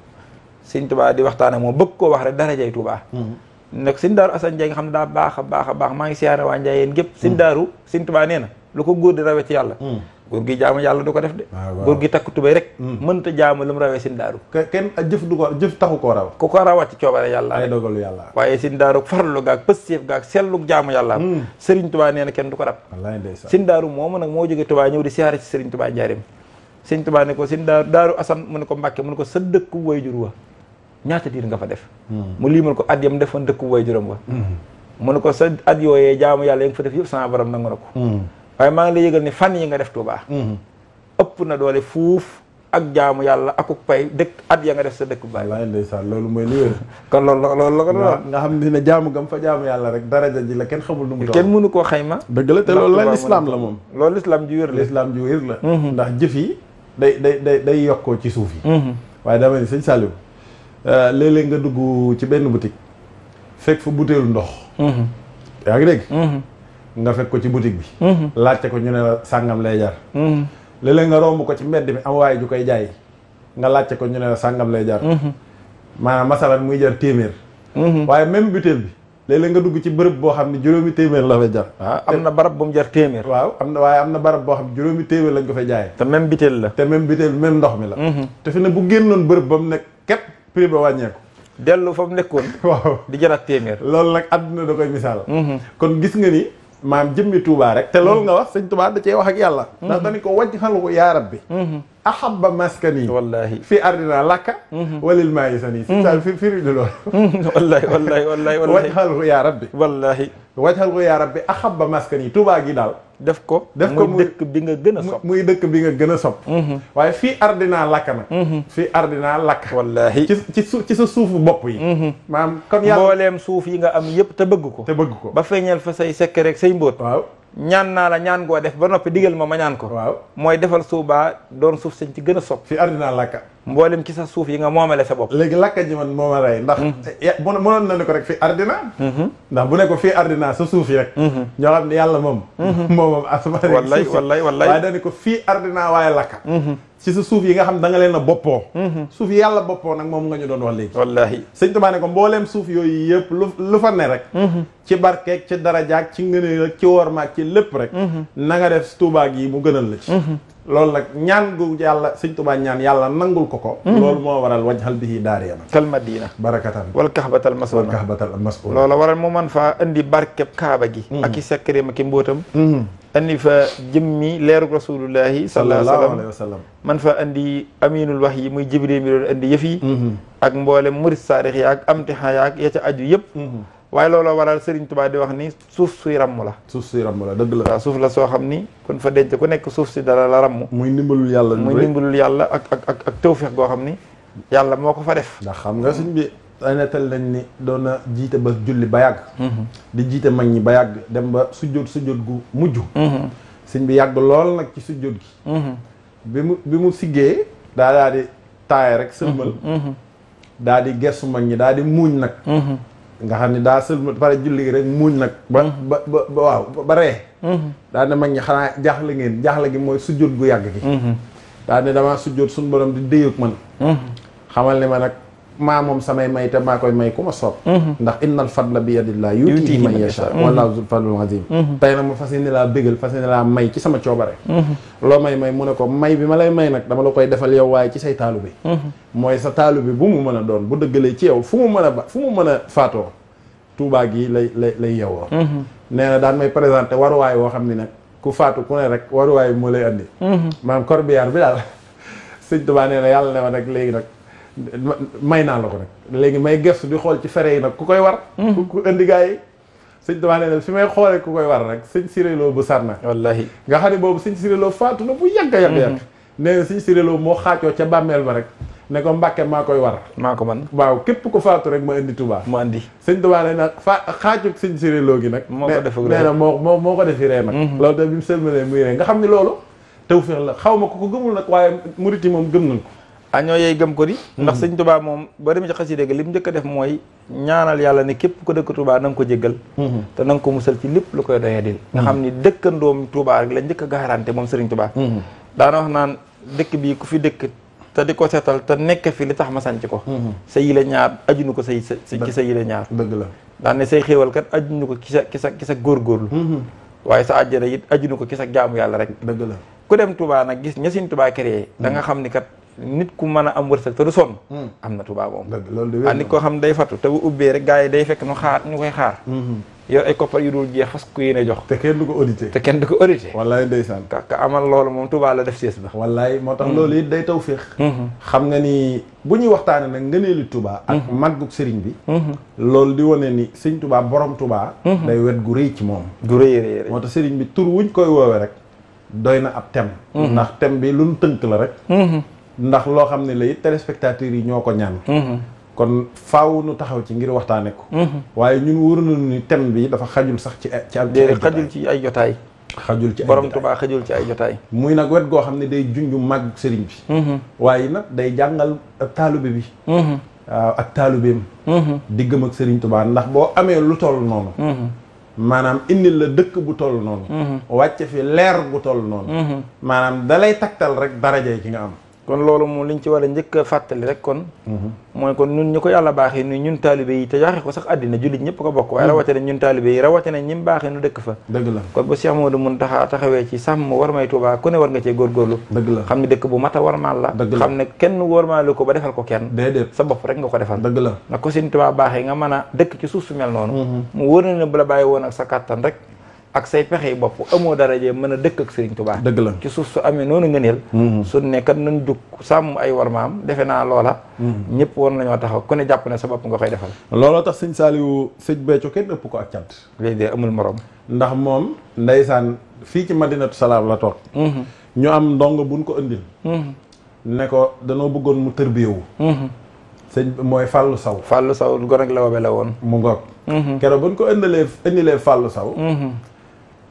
Sëñ Tuubaa di waxtaan ak moom bëgg koo wax rek darajay Tuubaa nag Sëñ Daaru Asan Njaay nga xam ne daa baax a baax maa ngi siyaare waa Njaayeen gépp Sëñ Daaru Sëñ Tuubaa nee na lu ko góor di rawee ci yàlla góor gi jaamu yàlla du ko def de góor gi takk tubéy rek mënta jaamu lu mu rawee Sëñ Daaru kenn jëf taxu koo raw ku ko rawat ci coobare yàlla ay dogalu yàlla waaye Sëñ Daaru farlu gaag pëstéef gaag sellug jaamu yàlla Sëriñ Tuubaa nee na kenn du ko rab Sëñ Daaru moomu nag moo jóge Tuubaa ñëw di siyaare ci Sëriñ Tuubaa njaarim Sëñ Tuubaa ne ko Sëñ Daaru Asan mu ne ko Mbàkke mu ne ko sa dëkku wayjur wa ñaata diir nga fa def mu liimal ko at yam defoon dëkku wayjuram wa mu ne ko sa at yooyee jaamu yàlla yi nga fa def yëpp sama borom nangu na ko waaye maa ngi lay yëgal ni fan yi nga def Tuubaa ëpp na doole fuuf ak jaamu yàlla akuk pay dëkk at ya nga def sa dëkk baay wallaay ndeysaan loolu mooy li wér kon loolu la ko doon nga xam ne jaamu gam fa jaamu yàlla rek daraja ji la kenn xamul nu mu kenn mënu koo xayma dëgg la te loolu la lislaam la moom loolu lislaam ji wér la lislaam ji wér la ndax jëf yi day yokkoo ci suuf yi waaye dama ni sëñ Saliou léeg-léeg nga dugg ci benn boutique fekk fa butéelu ndox yaa ngi dégg nga fekk ko ci boutique bi laajte ko ñu ne la sàngam lay jar léeg-léeg nga romb ko ci mbedd mi am waaye ju koy jaay nga laajte ko ñu ne la sàngam lay jar maanaam masalan muy jar téeméer waaye même butéel bi léeg-léeg nga dugg ci bërëb boo xam ne juróomi téeméer la fay jar am na barab bu mu jar téeméer waaw am na barab boo xam ne juróomi téeméer lañ ko fay jaayee te même butéel la te même butéel bi même ndox mi la te fi ne bu génnoon bërëb ba mu nekk képp prix ba wàññeeku dellu fa mu nekkoon waaw di jaraat téeméer loolu nag àdduna da koy misaal kon gis nga ni maam jëmmi Touba rek te loolu nga wax sëñ Touba da cee wax ak yàlla ndax dañu ko wàjj xalu ko yaa rabbi ahabba maskani wallahi fii ardina lakka walil maa yi sani si sa firi di loolu wallahi wàjj xalu ko yaa rabbi wallahi wàjj xalu ko yaa rabbi ahabba maskani Touba gi daal def ko muy dëkk bi nga gën a sopp muy dëkk bi nga gën a sopp waaye fii ardina lakka nag fii ardina lakka wallahi ci sa suufu bopp yi maam kon yàlla mbooleem suuf yi nga am yëpp te bëgg ko ba feeñal fa say sekk rek say mbóot waaw ñaan naa la ñaan goo def ba noppi digal ma ñaan ko waaw mooy defal Tuubaa doon suuf sañ ci gën a sopp fii ardina lakka mboolem ci sa suuf yi nga moomale sa bopp léegi lakka ji man moo ma rey ndax mënoon na ne ko rek fii ardina ndax bu ne ko fii ardina sa suuf yi rek ñoo xam ne yàlla moom asamaan wallahi waaye dañu ko fii ardina waaye lakka ci sa suuf yi nga xam da nga leen a boppoo suuf yi yàlla boppoo nag moom nga ñu doon wax léegi wallahi sëñ Tuubaa ne ko mbooleem suuf yooyu yëpp lu fa ne rek ci barkeeg ci darajaak ci ngëneel ak ci wormaak ci lépp rek na nga def Tuubaa gi mu gënal la ci loolu nag ñaan gu yàlla sëñ Tuubaa ñaan yàlla nangul ko loolu moo waral wajhal bihi daariya kal madina barakatan wal kahbatal mas'ul loolu waral mu man faa indi barkeb kaaba gi ak i sekkareem ak i mbóotam andi fa jëmmi leerug rasulullahi sallallahu alayhi wa sallam man fa andi aminul wax yi muy jibril mi doon andi yëf yi ak mboolem murid saadix yaak amtiha yaak ya ca aju yëpp waaye looloo waral Serigne Touba di wax ni suuf suy ramm la dëgg la waaw suuf la soo xam ni kon fa denc ku nekk suuf si dara la ramm muy ndimbalul yàlla ak tawfeex goo xam ni yàlla moo ko fa def ndax xam nga suñ bi ay nettal nañ ni doon na jiite ba julli ba yàgg di jiite mag ñi ba yàgg dem ba sujjóot gu mujj sëñ bi yàgg lool nag ci sujjóot gi bi mu siggee daa di taaye rek sëlmal daa di gersu mag ñi daa di muuñ nag nga xam ne daa sëlmal pare julli gi rek muuñ nag ba ree daa ne mag ñi xanaa jaaxle gi mooy sujjóot gu yàgg gi daa ne damaa sujjóot suñu borom di déyug man xamal ne ma nag maa moom samay may te maa koy may ku ma soob ndax innal fadla bi yadillah yuti man yasha wallahu zul fadlul azim tey nag ma fas yéene laa bégal fas yéene laa may ci sama coobare loo may mu ne ko may bi ma lay may nag dama la koy defal yow waaye ci say taalu bi mooy sa taalu bi bu mu mën a doon bu dëggalee ci yow fu mu mën a faatoo Tuubaa gi lay yewoo nee na daan may présenté waruwaay woo xam ni nag ku faatu ku ne rek waruwaay bi moo lay andi maanaam corbillard bi daal sëñ Tuubaa nee na yàlla ne ma nag léegi nag may naa la ko nag léegi may gëstu di xool ci fere yi nag ku koy war ku indi gaa yi sëñ Tuubaa nee na fi may xoolee ku koy war rek sëñ Siréloo bu Sarna wallahi nga xam ne boobu sëñ Siréloo faatu na bu yàgg nee na sëñ Siréloo moo xaacoo ca bàmmeel ba rek ne ko Mbàkke maa koy war. maa ko man waaw képp ko faatu rek ma indi Touba. mu andi sëñ Touba ne nag xaajug sëñ Siré Lo gi nag. moo ko def nee na moo ko defi ree nag. loolu tamit bi mu sëlmalee muy ree nga xam ni loolu tawfeex la xaw ma ko gëmul nag waaye murit yi moom gëm nañ ko. ñoo yey gëm ko di ndax sëñ Touba moom ba dem ci xasida gi li mu njëkk a def mooy ñaanal yàlla ne képp ko dëkk Touba na nga ko jéggal te na nga ko musal ci lépp lu koy doyadil nga xam ni dëkkandoom Touba rek la njëkk a garanté moom Serigne Touba daana wax naan dëkk bii ku fi dëkk te di ko seetal te nekk fi li tax ma sanc ko sa yile ñaar ajunu ko ci sa yile ñaar dëgg la daan ne say xéewal kat ajunu ko ki sa góorgóorlu waaye sa àjjana it ajunu ko ki sa jaamu yàlla rek dëgg la ku dem Touba nag gis ña Serigne Touba créé da nga xam ni kat nit ku mën a am wërsëg te du sonn am na Touba moom nit koo xam day fatu te bu ubbee rek gars yi day fekk ñu koy xaar yor ay koppar yu dul jeex fas ku yéene jox te kenn du ko audité wallaay ndeysaan ka amal loolu moom Touba la def sées ba wallaay moo tax loolu it day taw féex xam nga ni bu ñuy waxtaane nag ngëneelu Touba ak màggug sëriñ bi loolu di wane ni sëñ Touba borom Touba day wet gu rëy ci moom gu rëy moo tax sëriñ bi tur wuñ koy woowee rek doy na ab thème ndax thème bi lu nu tënk la rek ndax loo xam ne la it téléspectateurs yi ñoo ko ñaan kon faaw nu taxaw ci ngir waxtaane ko waaye ñun wóor nañu ni thème bi dafa xajul sax xajul ci ay jotaay borom Touba xajul ci ay jotaay muy nag wet goo xam ne day junju màgg sëriñ bi waaye nag day jàngal taalibe bi waaw ak taalibeem diggam ak sëriñ Touba ndax boo amee lu toll noonu maanaam indil la dëkk bu toll noonu wàcce fi leer bu toll noonu maanaam dalay taktal rek darajay ki nga am kon loolu moom liñ ci war a njëkk a fàttali rek kon mooy kon ñun ñu ko yàlla baaxee nu ñun taalibe yi te joxe ko sax àddina jullit ñëpp ko bokk waaye rawatina ñun taalibe yi rawatina ñi mu baaxee nu dëkk fa dëgg la kon ba Cheikh Modou Mountakha taxawee ci sàmm war may Touba ku ne war nga cee góorgóorlu dëgg la xam ne dëkk bu mat a warmaal la xam ne kenn warmaalu ko ba defal ko kenn déedéet sa bopp rek nga ko defal dëgg la ndax ko Sëriñ Touba baaxee nga mën a dëkk ci suuf su mel noonu mu wóor na ne bu la bàyyi woon ak sa kàttan rek ak say pexe yi bopp amoo daraje mën a dëkk ak Serigne Touba dëgg la ci suuf su amee noonu ngëneel su nekkat nañ jug sàmm ay war maam defe naa loola ñëpp war nañoo taxaw ku ne jàpp ne sa bopp nga koy defal looloo tax sëñ Saliou sëñ Béthio kenn ëpp ko ak cant léegi de amul morom ndax moom ndeysaan fii ci Madinatu Salaam la toog ñu am ndongo buñ ko indil ne ko danoo bëggoon mu tërbiyewu sëñ mooy Fallou Sow gor ak la wobe la woon mu ngoog keroog buñ ko indilee Fallou Sow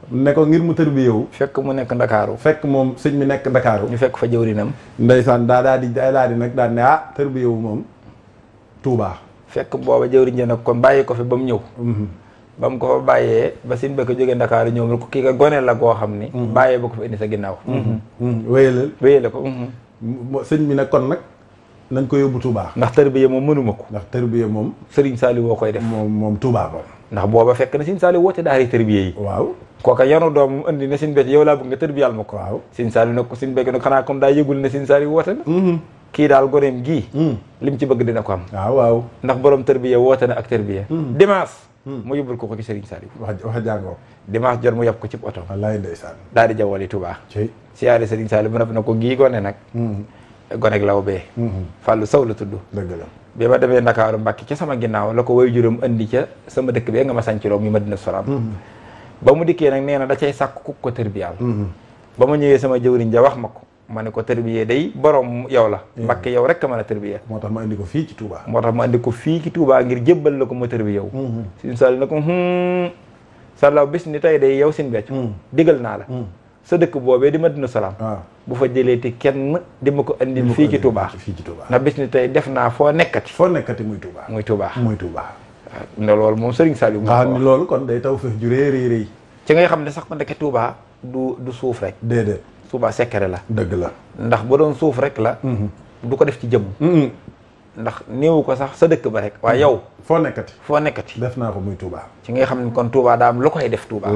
ne ko ngir mu tërbiyewu fekk mu nekk Ndakaaru fekk moom sëñ mi nekk Ndakaaru ñu fekk fa jëwrinam ndeysaan daa di nag daal ne tërbiyewu moom Touba fekk booba jëwriñ ja nag kon bàyyi ko fi ba mu ñëw ba mu ko fa bàyyee ba sin ba ko jógee Ndakaaru ñëw mu ko kii ka gone la goo xam ni bàyyee ba ko fa indi sa ginnaaw wéyale ko sëñ mi nag kon nag nañ ko yóbbu Touba ndax tërbiye moom mënuma ko ndax tërbiye moom Serigne Saliou woo koy def moom Touba moom ndax booba fekk na Serigne Saliou woote daari tërbiye yi waaw kooka yanu doom indi ne Serigne Béthio yow laa bëgg nga tërbiyal ma ko waaw Serigne Saliou nag ko Serigne Béthio nag xanaa kon daa yëgul ne Serigne Saliou woote na kii daal goneem gii lim ci bëgg dina ko am waaw ndax borom tërbiye woote na ak tërbiye dimanche mu yóbbul ko ci Serigne Saliou wax jàngoo dimanche jot mu yàpp ko ci oto wallaay ndeysaan daal di jawwali Touba siyaare Serigne Saliou bu na ko gii gone nag gonek law bee Fallou Sow la tudd dëgg la bi ma demee Ndakaaru Mbàkke ca sama ginnaaw la ko way juróom andi ca sama dëkk bee nga ma sanciloo muy Madina Salaam ba mu dikkee nag nee na da cay sàkk ku ko tërbiyal ba ma ñëwee sama jëwriñ ja wax ma ko ma ne ko tërbiyee day borom yow la Mbàkke yow rek a mën a tërbiyee moo tax ma andi ko fii ci Touba ngir jébbal la ko ma tërbi yow Sëriñ Saliou na ko Sallaaw bis ni tey day yow Sëriñ Béthio digal naa la sa dëkk boobee di Madina Salaam bu fa jëlee te kenn di ma ko andil fii ci Touba ndax bis ni tey def naa foo nekkati muy Touba ne loolu moom Serigne Saliou nga xam ni loolu kon day taw feex ju rëy ci ngay xam ne sax ma ndeke Touba du suuf rek déedéet Touba secret la dëgg la ndax bu doon suuf rek la du ko def ci jëmm ndax néewu ko sax sa dëkk ba rek waaye yow foo nekkati def naa ko muy Touba ci ngay xam ne kon Touba daa am lu koy def Touba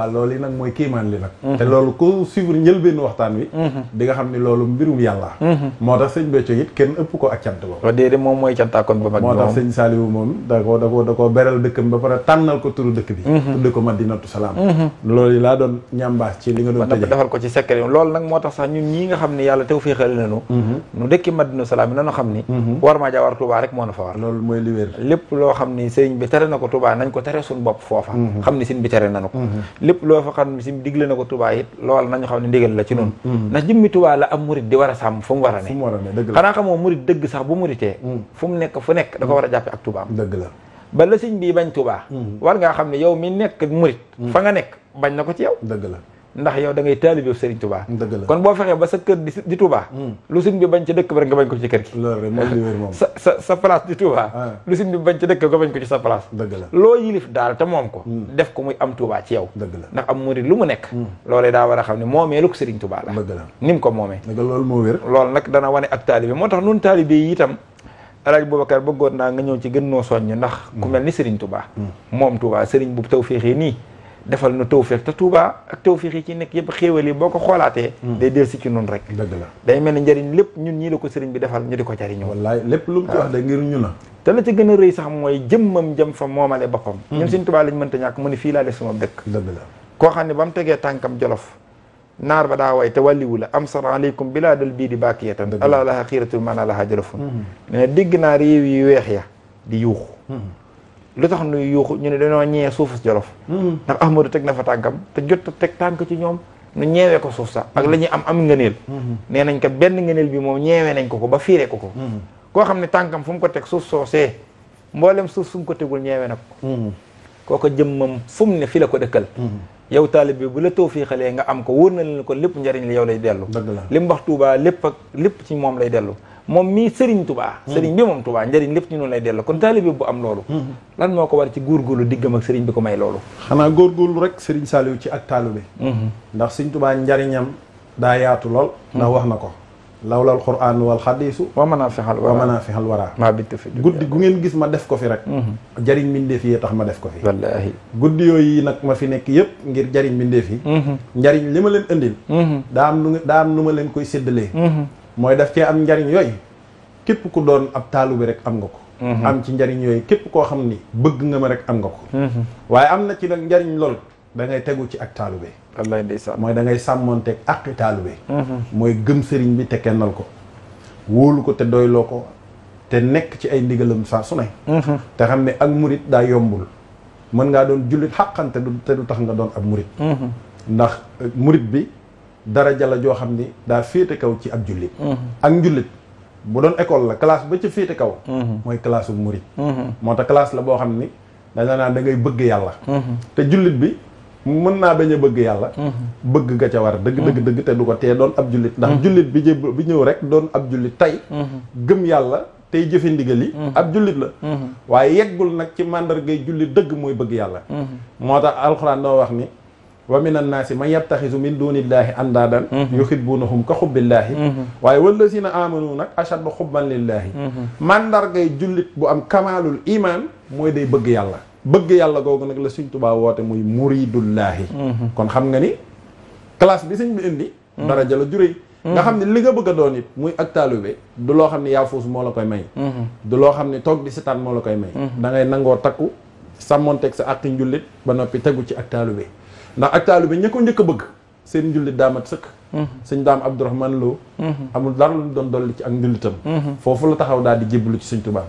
loolu yi nag mooy kiimaan li nag te loolu ko suivre njëlbéenu waxtaan wi di nga xam ne loolu mbirum yàlla moo tax sëñ Béthio it kenn ëpp ko ak cant boobu déedéet moom mooy cantaakoon ba mag moo tax sëñ Saliou moom da ko beral dëkkam ba pare tànnal ko turu dëkk bi tudde ko Madinatu Salaam loolu yi laa doon ñambaas ci li nga doon tëjee defal ko ci secret loolu nag moo tax sax ñun ñii nga xam ne yàlla tew féexale nañu nu dëkki Madinatu Salaam yi nañu xam ni war maa ja war Touba rek moo na fa war. loolu mooy li wér. lépp loo xam ni sëriñ bi tere na ko Touba nañ ko tere suñu bopp foofa. xam ni sëriñ bi tere nañu ko. lépp loo fa xam ni sëriñ bi digle na ko Touba it loolu nañu xam ne ndigal la ci noonu. ndax jëmmi Touba la am murit di war a sàmm fu mu war a ne. dëgg la xanaa xamoo murit dëgg sax bu muritee. fu mu nekk fu nekk da ko war a jàppe ak Toubaam. dëgg la. ba la sëriñ bi bañ Touba. war ngaa xam ne yow mi nekk murit fa nga nekk bañ na ko ci yow. dëgg la. ndax yow da ngay taalibe Serigne Touba. dëgg la kon boo fexee ba sa kër di Touba. lu sëriñ bi bañ ci dëkk ba rek nga bañ ko ci kër gi. loolu rek mooy li wér moom. sa place di Touba. lu sëriñ bi bañ ci dëkk nga bañ ko ci sa place. dëgg la loo yilif daal te moom ko. def ko muy am Touba ci yow. dëgg la ndax am murid lu mu nekk. loolee daa war a xam ne moomee lu ko Serigne Touba la. dëgg la ni mu ko moomee. dëgg loolu moo wér. loolu nag dana wane ak taalibe moo tax nun taalibe yi itam Alaaji Boubacar bëggoon naa nga ñëw ci gën noo soññ ndax ku mel ni Serigne Touba. moom Touba Serigne bu tawféexee nii defal na tawféex te Touba ak tawféex yi ci nekk yëpp xéewal yi boo ko xoolaatee day del si ci nun rek. dëgg la day mel ni njëriñ lépp ñun ñii la ko sëriñ bi defal ñu di ko jariñoo. wallaay lépp lu mu ci wax de ngir ñu na. te la ca gën a rëy sax mooy jëmmam jëm fa moomale boppam. ñun Sëriñ Touba lañ mënta ñàkk mu ne fii laa def sama dëkk. dëgg la koo xam ne ba mu tegee tànkam Jolof naar ba daa way te wàlliwu la am sara aleykum bilaa dal bii di bàkkiyatan ala laha xiiratul maana laha jolofun ne dégg naa réew yi weex ya di yuuxu lu tax nuy yuuxu ñu ne dañoo ñee suufu Jolof ndax Ahmadu teg na fa tànkam te jot a teg tànk ci ñoom nu ñeewee ko suuf sax ak la ñuy am ngëneel nee nañ ko benn ngëneel bi moom ñeewee nañ ko ba fiiree ko koo xam ne tànkam fu mu ko teg suuf soosee mboolem suuf su mu ko tegul ñeewee na ko kooko jëmmam fu mu ne fi la ko dëkkal yow taalib bi bu la tawfiixalee nga am ko wóor na leen ko lépp njariñ li yow lay dellu li mu wax Touba lépp ak lépp ci moom lay dellu moom mii Serigne Touba Serigne bi moom Touba njariñ lépp ci noonu lay dellu kon taalib bi bu am loolu lan moo ko war ci góorgóorlu diggam ak Serigne bi ko may loolu xanaa góorgóorlu rek Serigne Saliou ci ak taalib bi ndax Serigne Touba njariñam daa yaatu lool ndax wax na ko lawlal qur'aan wal xadiisu wa manaafi'al waraa maa bitt fi guddi gu ngeen gis ma def ko fi rek jariñ mbindeef yi tax ma def ko fi wallaahi guddi yooyu nag ma fi nekk yëpp ngir jariñ mbindeef yi njariñ li ma leen indil daa am nu ma leen koy séddalee mooy daf cee am njariñ yooyu képp ku doon ab taalu bi rek am nga ko am ci njariñ yooyu képp koo xam ni bëgg nga ma rek am nga ko waaye am na ci nag njariñ lool da ngay tegu ci ak taalu bi wallaay ndeysaan mooy da ngay sàmmonteeg aqi taalube mooy gëm sëriñ bi te kennal ko wóolu ko te doyloo ko te nekk ci ay ndigalam saa su ne te xam ne ak murit daa yombul mën ngaa doon jullit xàqante te du tax nga doon ab murit ndax murit bi daraja la joo xam ni daa féete kaw ci ab jullit ak njullit bu doon école la classe ba ca féete kaw mooy classe bu murit moo tax classe la boo xam ni daña naan da ngay bëgg yàlla te jullit bi mën naa bañ a bëgg yàlla bëgg nga ca war dëgg te du ko tee doon ab jullit ndax jullit bi ñëw rek doon ab jullit tey gëm yàlla tey jëfe ndigal yi ab jullit la waaye yeggul nag ci màndargay jullit dëgg mooy bëgg yàlla moo tax alxuraan doo wax ni wa min annaasi man yattaxisu min dunillahi andaadan yuhibbunahum ka xubbillaahi waaye wallazina amanu nag ashaddu xubban lillaahi màndargay jullit bu am kamaalul iman mooy day bëgg yàlla bëgg yàlla googu nag la Sëriñ Tuubaa woote muy muridullaahi kon xam nga ni classe bi sëñ bi indi daraja la juréy nga xam ne li nga bëgg a doon it muy ak taalibe du loo xam ne yaafuus moo la koy may du loo xam ne toog di setaan moo la koy may da ngay nangoo takku sàmmonteeg sa àqi njullit ba noppi tegu ci ak taalibe ndax ak taalibe ñi ko njëkk a bëgg seen njullit daamat sëkk sëñ daam Abdourahmane Lo amul dara lu doon dolli ci ak njullitam foofu la taxaw daal di jébbalu ci sëñ Tuubaa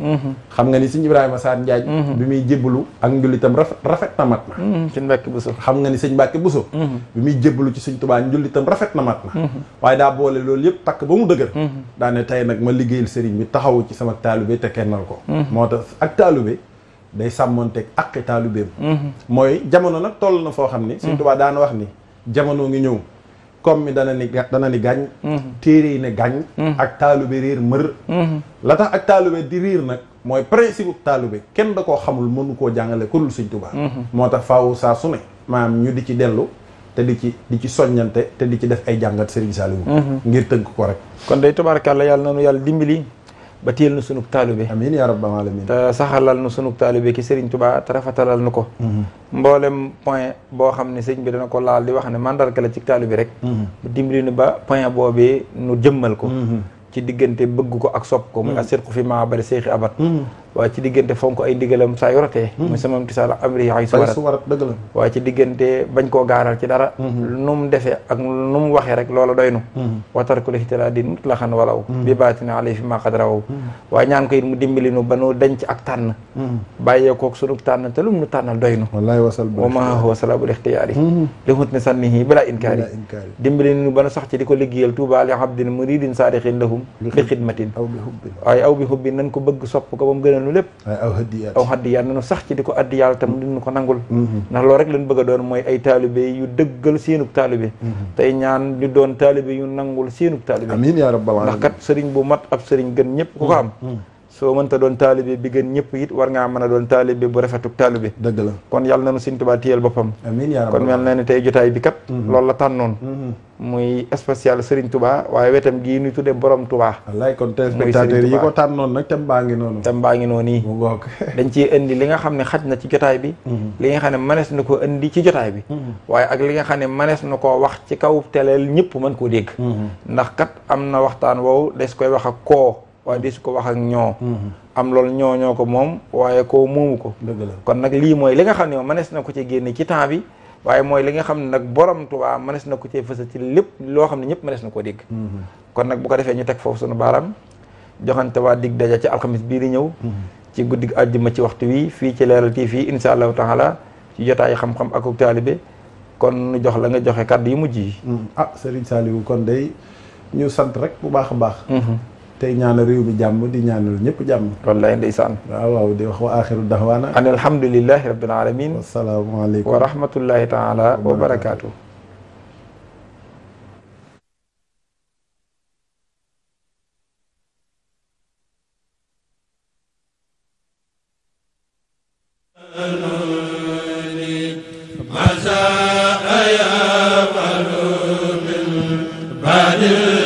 xam nga ni sëñ Ibrahima Sarr Njaay bi muy jébbalu ak njullitam rafet na mat na sëñ Mbàkke Buso xam nga ni sëñ Mbàkke Buso bi muy jébbalu ci sëñ Tuubaa njullitam rafet na mat na waaye daa boole loolu yëpp takk ba mu dëgër daa ne tey nag ma liggéeyal sëriñ bi taxawu ci sama taalibe te kennal ko moo tax ak taalibe day sàmmonteeg aqi taalibeem mooy jamono nag toll na foo xam ni sëñ Tuubaa daana wax ni jamono ngi ñëw comme mi dana ni gàññ téere yi ne gàññ ak taalube riir mër la tax ak taalube di riir nag mooy principe taalube kenn da koo xamul mënu koo jàngale ku dul Sëñ Tuubaa moo tax faaw saa su ne maanaam ñu di ci dellu te di ci soññante te di ci def ay jàngat Serigne Saliou ngir tënk ko rek kon day tabaarkalla yàlla nanu yàlla dimbali ba téyel nu sunug taalube amiin yaa rabbal aalamiin te saxalal nu sunug taalube ki Serigne Touba te rafetalal nu ko mboolem point boo xam ne sëñ bi dana ko laal di wax ne mandarga la ci taalube rek bu dimbali nu ba point boobee nu jëmmal ko ci diggante bëgg ko ak sopp ko muy asirku fi maa bari seexi abat waaye ci diggante fonk ay ndigalam saa yu ratee muy sama tisaal amri ay su warat dëgg la waaye ci diggante bañ koo gaaral ci dara nu mu defee ak nu mu waxee rek loola doy nu watarkul ixtilaa di nut la xan walaw bi baatina alay fi maa xadaraw waaye ñaan ko it mu dimbali nu ba nu denc ak tànn bàyyee kook sunu tànn te lu mu nu tànnal doy nu wa ma huwa salabul ixtiyaari li hut ni sannihi bila inkaari dimbali nu ba nu sax ci di ko liggéeyal tuuba li abdin muridin saadixin lahum bi xidmatin waaye aw bi hubbi nañ ko bëgg sopp ko ba mu gënal nu lépp aw haddiyaat nanu sax ci di ko addi yàlla tam dinu ko nangul ndax loolu rek lañ bëgg a doon mooy ay taalibe yu dëggal seenug taalibe tey ñaan ñu doon taalibe yu nangul seenug taalibe amiin yaa rabbal aalamiin ndax kat sëriñ bu mat ab sëriñ gën ñëpp ku ko am soo mënta doon taalibe bi gën ñëpp it war ngaa mën a doon taalibe bu rafetuk taalibe dëgg la kon yàlla na nu Sëriñ Tuubaa téyel boppam amiin yaa rabbal kon mel na ni tey jotaay bi kat loolu la tànnoon muy spécial Sëriñ Tuubaa waaye wetam gii nuy tuddee borom Tuubaa wallaay kon téléspectateurs yi ko tànnoon nag tem baa ngi noonu yi dañ ciy indi li nga xam ne xaj na ci jotaay bi li nga xam ne manees na ko indi ci jotaay bi waaye ak li nga xam ne manees na koo wax ci kaw teleel ñëpp mën koo dégg ndax kat am na waxtaan woowu des koy wax ak koo waaye di su ko wax ak ñoo am loolu ñoo ko moom waaye koo moomu ko dëgg la kon nag lii mooy li nga xam ne moom mënees na ko ci génne ci temps bi waaye mooy li nga xam ne nag borom Tuubaa mënees na ko ci fësal ci lépp loo xam ne ñëpp mënees na koo dégg kon nag bu ko defee ñu teg foofu sunu baaram joxante waa dig daja ci alxamis bii di ñëw ci guddi àjjuma ci waxtu wi fii ci Leeral TV insha allahu taala ci jotaay xam-xam ak taalibe kon nu jox la nga joxe kàddu yu mujj yi Serigne Saliou kon day ñu sant rek bu baax a baax tey ñaanal réew mi jàmm di ñaanal ñëpp jàmm wallaay ndeysaan waaw di wax wa axiru daxwaana an alhamdulillahi rabbil alamin wassalaamu aleykum wa rahmatullahi taala wa barakaatu ma